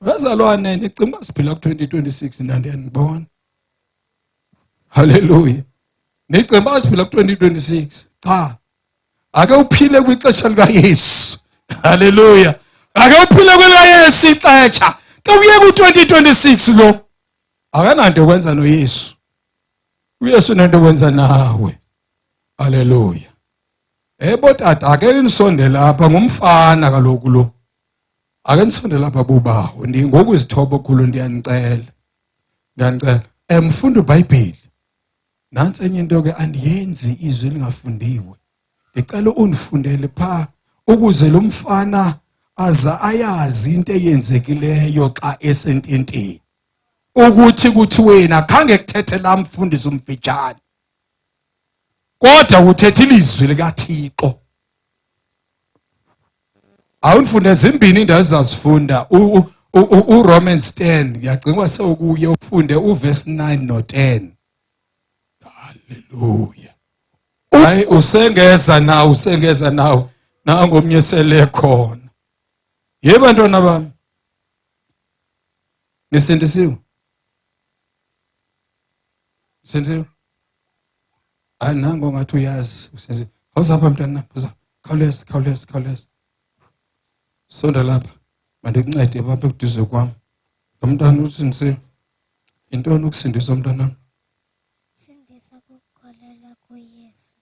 Bazalwane nicinga uba siphila ku-2026 nina ndiyanibona. Haleluya. Nicinga uba siphila ku-2026. Cha. Ake uphile kwixesha likaYesu. Haleluya. Ake uphile kwelikaYesu ixesha. Ke uye ku-2026 lo. Akananto yokwenza noYesu. uYesu unento yokwenza nawe. Haleluya. Ebo tata ake nisondele apha ngumfana kaloku lo. Ake nisondele apha bubawo. Ngokuzithoba okukhulu ndiyanicela. Ndiyanicela. Mfunda iBhayibheli. Nansi enye into ke andiyenzi izwi elingafundiwe. Ndicela undifundele pha ukuze lo mfana aza ayazi into eyenzekileyo xa esententeni. Ukuthi kuthi wena khange kuthethe la mfundisi umfitshane. Kodwa uthethe ilizwi likaThixo. Awundifunde zimbini indawo ezazifunda uRomans 10 ngiyagcinwa sewukuye ufunde uverse 9 no 10. Haleluya. Hayi usengeza nawe usengeza nawe nangomnye sele khona. Yebo bantwana bami. Nisindisiwe? Usindisiwe? Hayi nango ngathi uyazi usindisiwe. Awuzapha mntana, uza. Khawuleza, khawuleza, khawuleza. Sonda lapha. Mandikuncede bapha ekuduze kwam. Lo mntana usindisiwe. Yintoni ukusindiswa mntanam? Sindisa kukukholelwa kuYesu.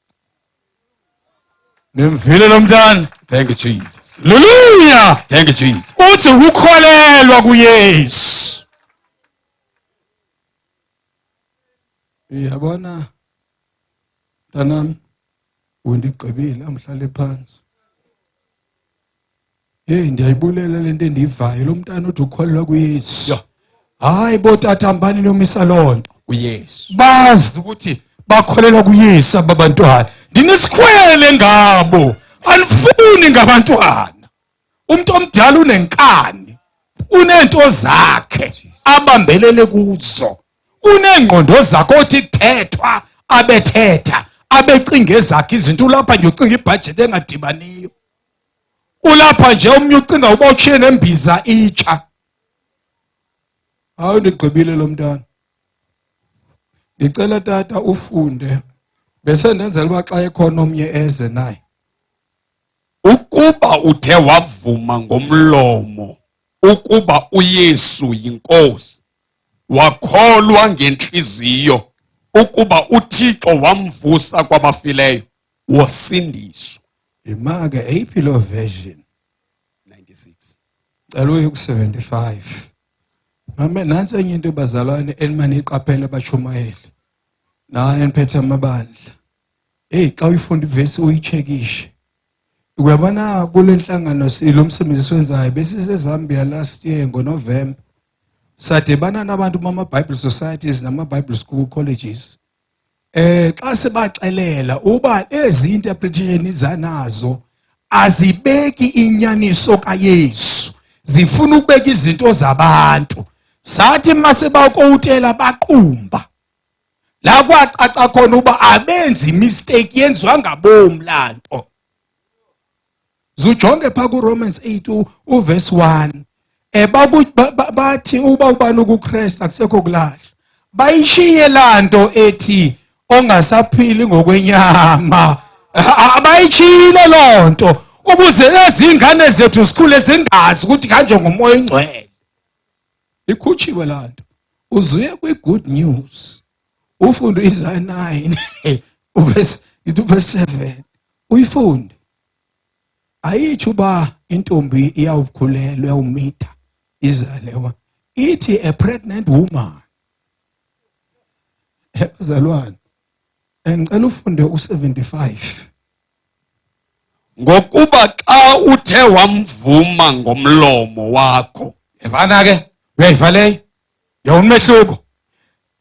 Nimvile lo mntana? Thank you, Jesus. Haleluya! Thank you, Jesus. Uthi ukukholelwa kuYesu. Uyabona mntanami undigqibile amhlale phansi. Hey ndiyayibulela lento endiyivayo lo mntana uthi ukholelwa kuYesu. Yho. Hayi botata hambani niyomisa loo nto. uYesu. Bazi ukuthi bakholelwa kuYesu aba bantwana. Ndinesikhwele ngabo. Andifuni ngabantwana. Umuntu omdala unenkani. Uneento zakhe abambelele kuzo. Uneengqondo zakhe othi kuthethwa abethetha abecinga ezakhe izinto ulapha nje ucinga ibhajethi engadibaniyo. Ulapha nje omnye ucinga uba utshiye nembiza itsha. Hayi ndigqibile lo mntana. Ndicela tata ufunde bese ndenzela uba xa ekhona omnye eze naye. Ukuba uthe wavuma ngomlomo ukuba uYesu yinkosi, wakholwa ngentliziyo ukuba uThixo wamvusa kwabafileyo, wosindiswa. Imake eyiphi loo version? 96. Cela uye ku-75. Mame nansi enye into bazalwane enimane iqaphele abatshumayeli. Nani eniphethe amabandla. Hey xa uyifunda ivesi uyichekishe. Uyabona kule nhlangano lo msebenzi siwenzayo besise Zambia last year ngoNovember. Sadibana nabantu bama Bible Societies nama Bible School Colleges. Xa sibaxelela uba ezi interpretation izanazo azibeki inyaniso kaYesu. Zifuna ukubeka izinto zabantu. Sathi mase bakowutela baqumba. La kwacaca khona uba abenzi mistake yenziwa ngabomi lanto. Zujonge pha ku Romans 8 uverse 1. Bathi uba ubani kuKristu akusekho kulahla. Bayishiye lanto ethi ongasaphili ngokwenyama. Abayishiyile lonto ukuze lezi ingane zethu sikhule zingazi ukuthi kanje ngomoya ongcwele. Ikhutshiwe lanto. Uzuye kwi good news. Ufunde Isaiah 9 uverse ithi verse 7. Uyifunde. Ayitsho uba intombi iyawukhulelwa uyawumitha izalewa. Ithi a pregnant woman. Bazalwane, ngicela ufunde u75. Ngokuba xa uthe wamvuma ngomlomo wakho. Evana ke uyayivaleyo. Yawumehluko.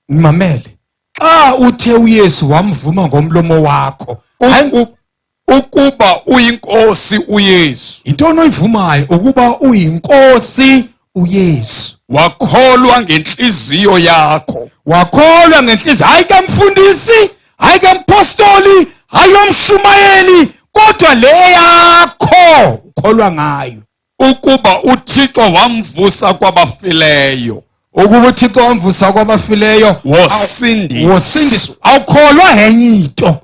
Nimamele. Xa uthe uYesu wamvuma ngomlomo wakho, Ukuba uyinkosi uYesu. Intoni oyivumayo ukuba uyinkosi uYesu? Wakholwa ngenhliziyo yakho. Wakholwa ngenhliziyo. Hayi kamfundisi, hayi kampostoli, hayi yomshumayeli, kodwa le yakho ukholwa ngayo. Ukuba uThixo wamvusa kwabafileyo. Ukuba uThixo wamvusa kwabafileyo, wosindiswa. Wosindiswa. Awukholwa henye into.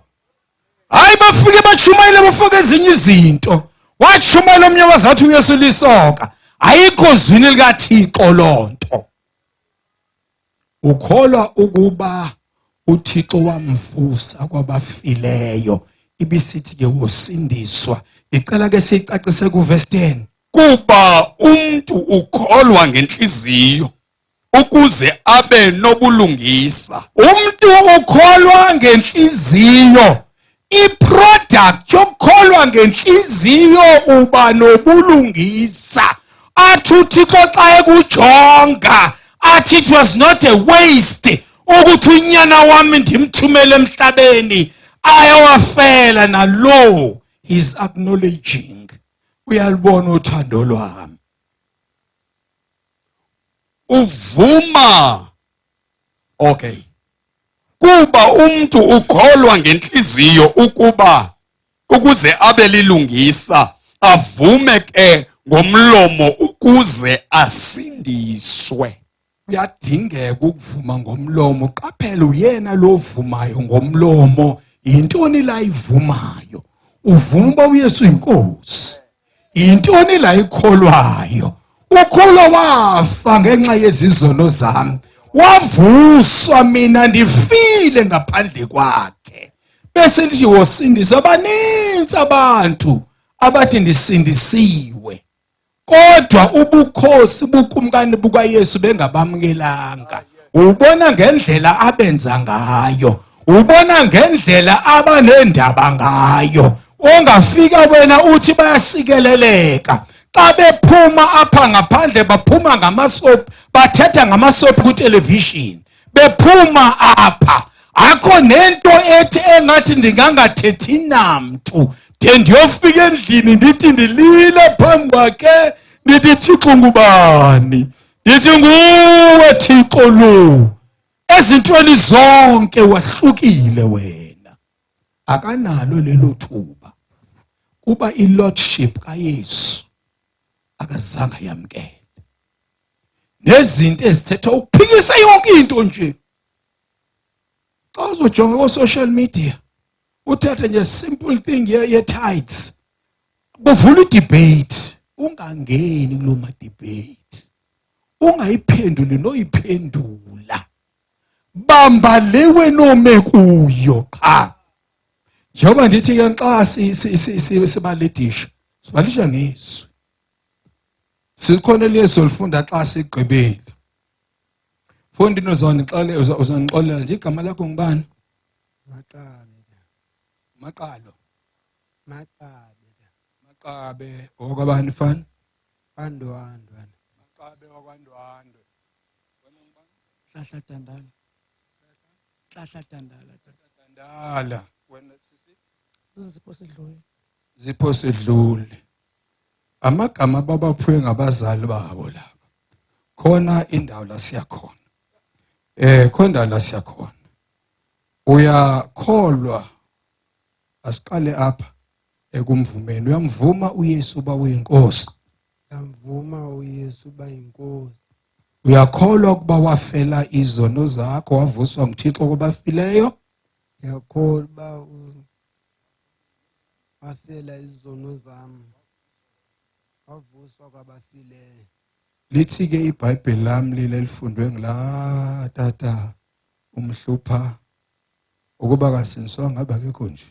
Hayi bafike batshumayele bafake ezinye izinto. Watshumayela omnye wazathi uYesu lisoka. Ayikho zwini likaThixo lonto. Ukholwa ukuba uThixo wamvusa kwabafileyo. Ibisithi ke wosindiswa. Ngicela ke sicacise ku verse 10. Kuba umuntu ukholwa ngenhliziyo ukuze abe nobulungisa. Umuntu ukholwa ngenhliziyo. I-product yokukholwa ngenhliziyo uba nobulungisa. Athi uThixo xa ekujonga athi it was not a waste ukuthi unyana wami ndimthumele emhlabeni ayawafela nalo. He's acknowledging, uyalibona uthando lwami. Uvuma. Okay. Kuba umuntu ukholwa ngenhliziyo ukuba ukuze abe lilungisa, avume ke ngomlomo ukuze asindiswe. Kuyadingeka ukuvuma ngomlomo. Qaphela uyena lo vumayo ngomlomo. Yintoni la ivumayo? Uvuma uba uYesu uyinkosi. Yintoni la ikholwayo? Ukholwa wafa ngenxa yezizono zami, wavuswa, mina ndifile ngaphandle kwakhe. Bese lithi wosindiswa. Abaninzi abantu abathi ndisindisiwe, kodwa ubukhosi bukumkani bukaYesu bengabamukelanga. Ubona ngendlela abenza ngayo, ubona ngendlela abanendaba ngayo. Ongafika wena uthi bayasikeleleka, xa bephuma apha ngaphandle baphuma ngamasophi, bathetha ngamasophi ku-television. Bephuma apha akho nento ethi engathi ndingangathethi namntu de ndiyofika endlini ndithi ndilile phambi kwakhe, ndithi Thixo ngubani? Ndithi nguwe Thixo lo, ezintweni zonke wahlukile wena. Akanalo lelo thuba kuba i-lordship kaYesu akazange yamkele, nezinto ezithetha ukuphikisa yonke into nje. Xa uzojonga ko-social media uthathe nje simple thing ye-tithes. Kuvula idebate, ungangeni kuloo madebate. Ungayiphenduli noyiphendula. Bamba le wena ome kuyo qha. Njengoba ndithi ke xa sibalidisha, sibalisha ngezwi. Sikhona leso olifunda xa sigqibile. Mfondini uzondixolela uzondixolela nje igama lakho ngubani? Maqabe. Maqalo. Maqabe. Maqabe okwabani fana? Andwandwe. Maqabe wakwaNdwandwe. Hlahla Dandala. Hlahla Dandala. Dandala. Wena sisi? Zipho Sidlule. Zipho Sidlule. Amagama ababaphiwe ngabazali babo laba. Khona indawo la siya khona. Khona indawo la siya khona. Uyakholwa asiqale apha ekumvumeni. Uyamvuma uYesu uba uyinkosi. Uyamvuma uYesu uba yinkosi. Uyakholwa ukuba wafela izono zakho wavuswa nguThixo kwabafileyo? Uyakholwa uba wafela izono zam wavuswa kwabafileyo. Lithi ke iBhayibheli lami lile elifundwe ngilaa tata umhlupha ukuba kasindiswa ngaba akekho nje.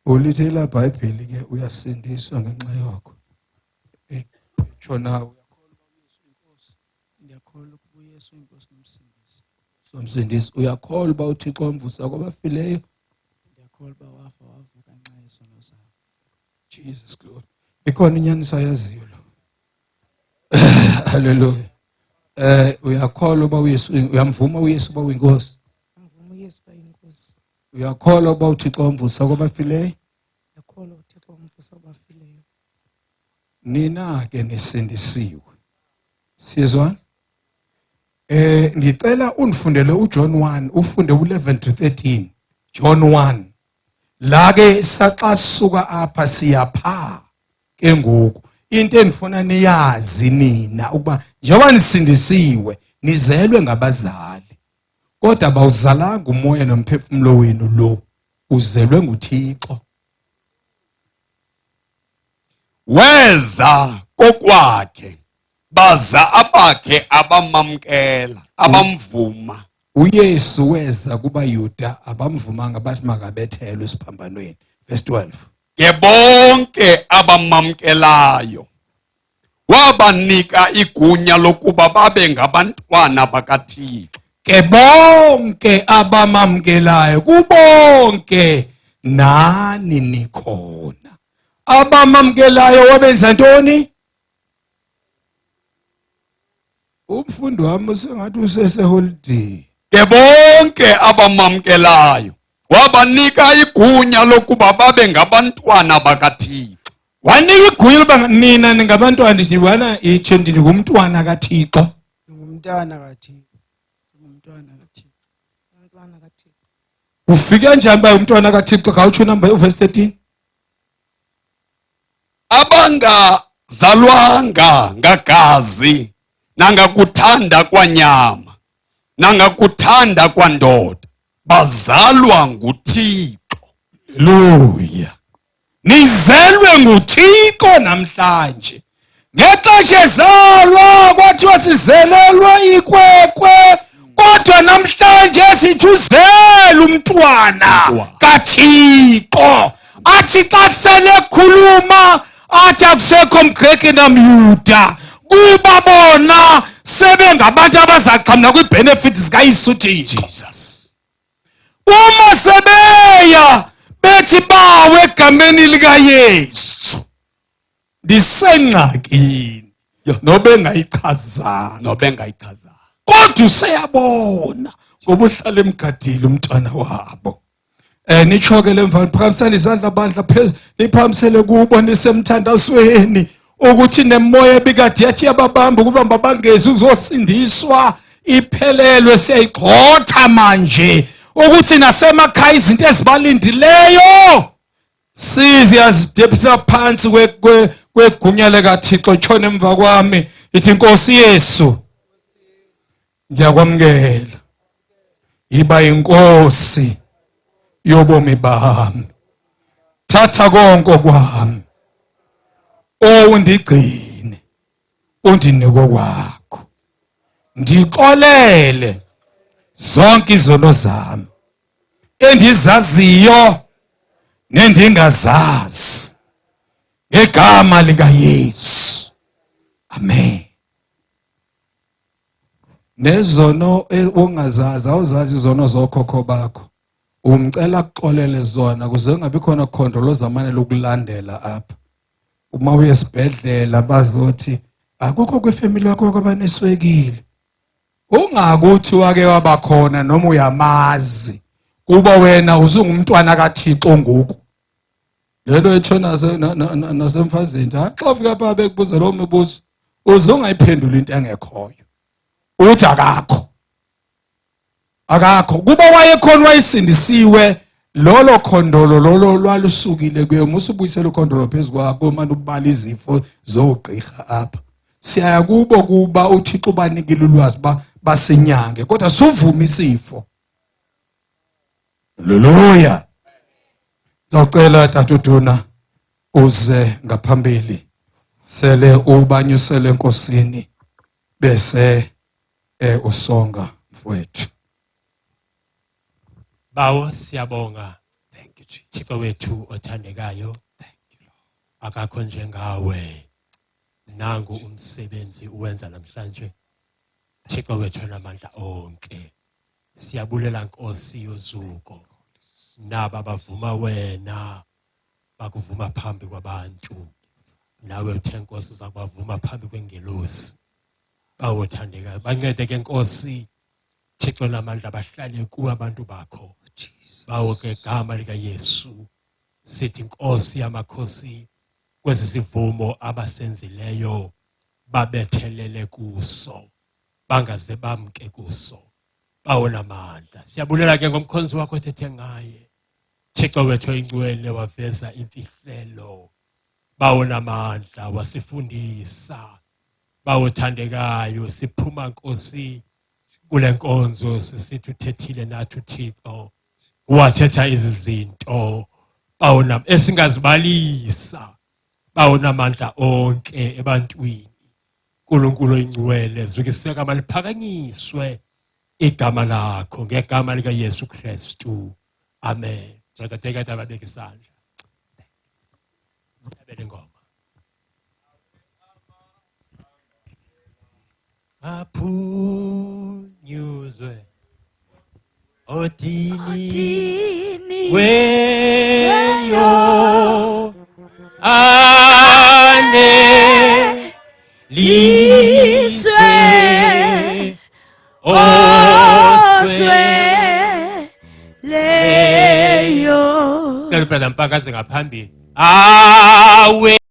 Ulithi la Bhayibheli ke uyasindiswa ngenxa yokho. Tsho nawe uyakholwa uba uYesu uyinkosi? Ndiyakholwa ukuba uYesu uyinkosi nomsindisi. Somsindisi, uyakholwa uba uThixo wamvusa kwabafileyo? Ndiyakholwa uba wafa wavuka ngenxa yezono zam. Jesus glory. Ikhona inyaniso ayaziyo lo. Hallelujah. Uyakholwa uba uYesu, uyamvuma uYesu uba uyinkosi? Uyamvuma uYesu uba uyinkosi. Uyakholwa uba uThixo wamvusa kwabafileyo? Ndiyakholwa uThixo wamvusa kwabafileyo. Nina ke nisindisiwe. Siyezwana? Ngicela undifundele uJohn 1, ufunde u11 to 13. John 1. La ke saxa sisuka apha siyapha ke ngoku. Into endifuna niyazi nina ukuba njengoba nisindisiwe nizelwe ngabazali. Kodwa bawuzalanga umoya nomphefumulo wenu lo, uzelwe nguThixo. Weza kokwakhe baza abakhe abamamkela abamvuma. uYesu weza kubaYuda abamvumanga bathi makabethelwe esiphambanweni. Verse 12. Ke bonke abamamkelayo wabanika igunya lokuba babe ngabantwana bakaThixo. Ke bonke abamamkelayo kubonke nani nikhona. Abamamkelayo wabenza ntoni? Umfundi wami usengathi useseholiday. Ke bonke abamamkelayo wabanika igunya lokuba babe ngabantwana bakaThixo. Wanika igunya lokuba nina ningabantwana, ndibona itsho ndingumntwana kaThixo. Ngumntwana kaThixo. Ngumntwana kaThixo. Ngumntwana kaThixo. Ufika kanjani ba umntwana kaThixo? Khawutsho number verse 13. Abangazalwanga ngagazi nangakuthanda kwanyama nangakuthanda kwandoda bazalwa nguThixo. Haleluya. Nizelwe nguThixo namhlanje. Ngexesha ezalwa kwathiwa sizelelwe ikwekwe, kodwa namhlanje sithi uzele umntwana kaThixo. Athi xa sele khuluma athi akusekho mGreki namYuda, kuba bona sebengabantu abazaxhamla kwi-benefits zikaYesu Thixo. Jesus. Uma sebeya bethi bawe egameni likaYesu, ndisengxakini nobengayichazanga, nobengayichazanga, kodwa useyabona ngoba uhlala emgadile umntwana wabo. Nitsho ke le mfana, phakamisela izandla bandla phezulu, niphakamisele kubo nisemthandazweni ukuthi nemoya ebikade yathi yababamba ukuba mabangezi ukuzosindiswa iphelelwe, siyayigxotha manje ukuthi nasemakhaya izinto ezibalindileyo siziyazidebisa phansi kwegunya likaThixo. Tshona emva kwami ithi Nkosi Yesu, ngiyakwamukela, iba inkosi yobomi bami, thatha konke okwami, Owundigcine undinike okwakho. Ndixolele zonke izono zami endizaziyo nendingazazi ngegama likaYesu. Amen. Nezono ongazazi awuzazi izono zokhokho bakho. Umcela akuxolele zona kuze kungabi khona khondo lozamane lokulandela apha. Uma uye esibhedlela bazothi akukho kwifamily yakho kwabaneswekile. Ungakuthi wake wabakhona noma uyamazi kuba wena usungumntwana kaThixo ngoku. Lelo etsho nasemfazini xa ufika pha bekubuza loo mibuzo uze ungayiphenduli into engekhoyo. Uthi akakho. Akakho. Kuba wayekhona wayesindisiwe lolo khondolo lolo lwalusukile kuye musubuyisela ukhondolo phezu kwakho manje ubala izifo zogqirha apha. Siyaya kubo kuba uThixo ubanikile ulwazi ba basinyange kodwa suvuma isifo. Haleluya. Ngicela tata uDuna uze ngaphambili sele ubanyusele enkosini bese usonga mfowethu. Bawo siyabonga. Thank you Jesus. Thixo wethu othandekayo. Thank you Lord. Akakho njengawe. Nangu umsebenzi uwenza namhlanje. Thixo wethu namandla onke. Siyabulela Nkosi yozuko. Naba bavuma wena bakuvuma phambi kwabantu. Nawe uthe Nkosi uzakubavuma phambi kwengelosi. Bawothandekayo bancede ke Nkosi Thixo namandla bahlale kuwe abantu bakho. Bawo ke gama lika Yesu sithi Nkosi yamakhosi kwesi sivumo abasenzileyo babethelele kuso bangaze bamke kuso. Bawo namandla siyabulela ke ngomkhonzi wakho othethe ngaye Thixo wethu oyingcwele waveza imfihlelo. Bawo namandla wasifundisa. Bawo thandekayo siphuma Nkosi kule nkonzo sisithi uthethile nathi uThixo wathetha izinto bawo nam esingazibalisa bawo namandla onke ebantwini. uNkulunkulu oyingcwele zukiseka maliphakanyiswe igama lakho ngegama lika Yesu Kristu. Amen. Brother David ababeka isandla. Abele ngoma. Aphunyuzwe odini weyo ane liswe oswe leyo. Cela ubrother Mpaka aze ngaphambili. Awe.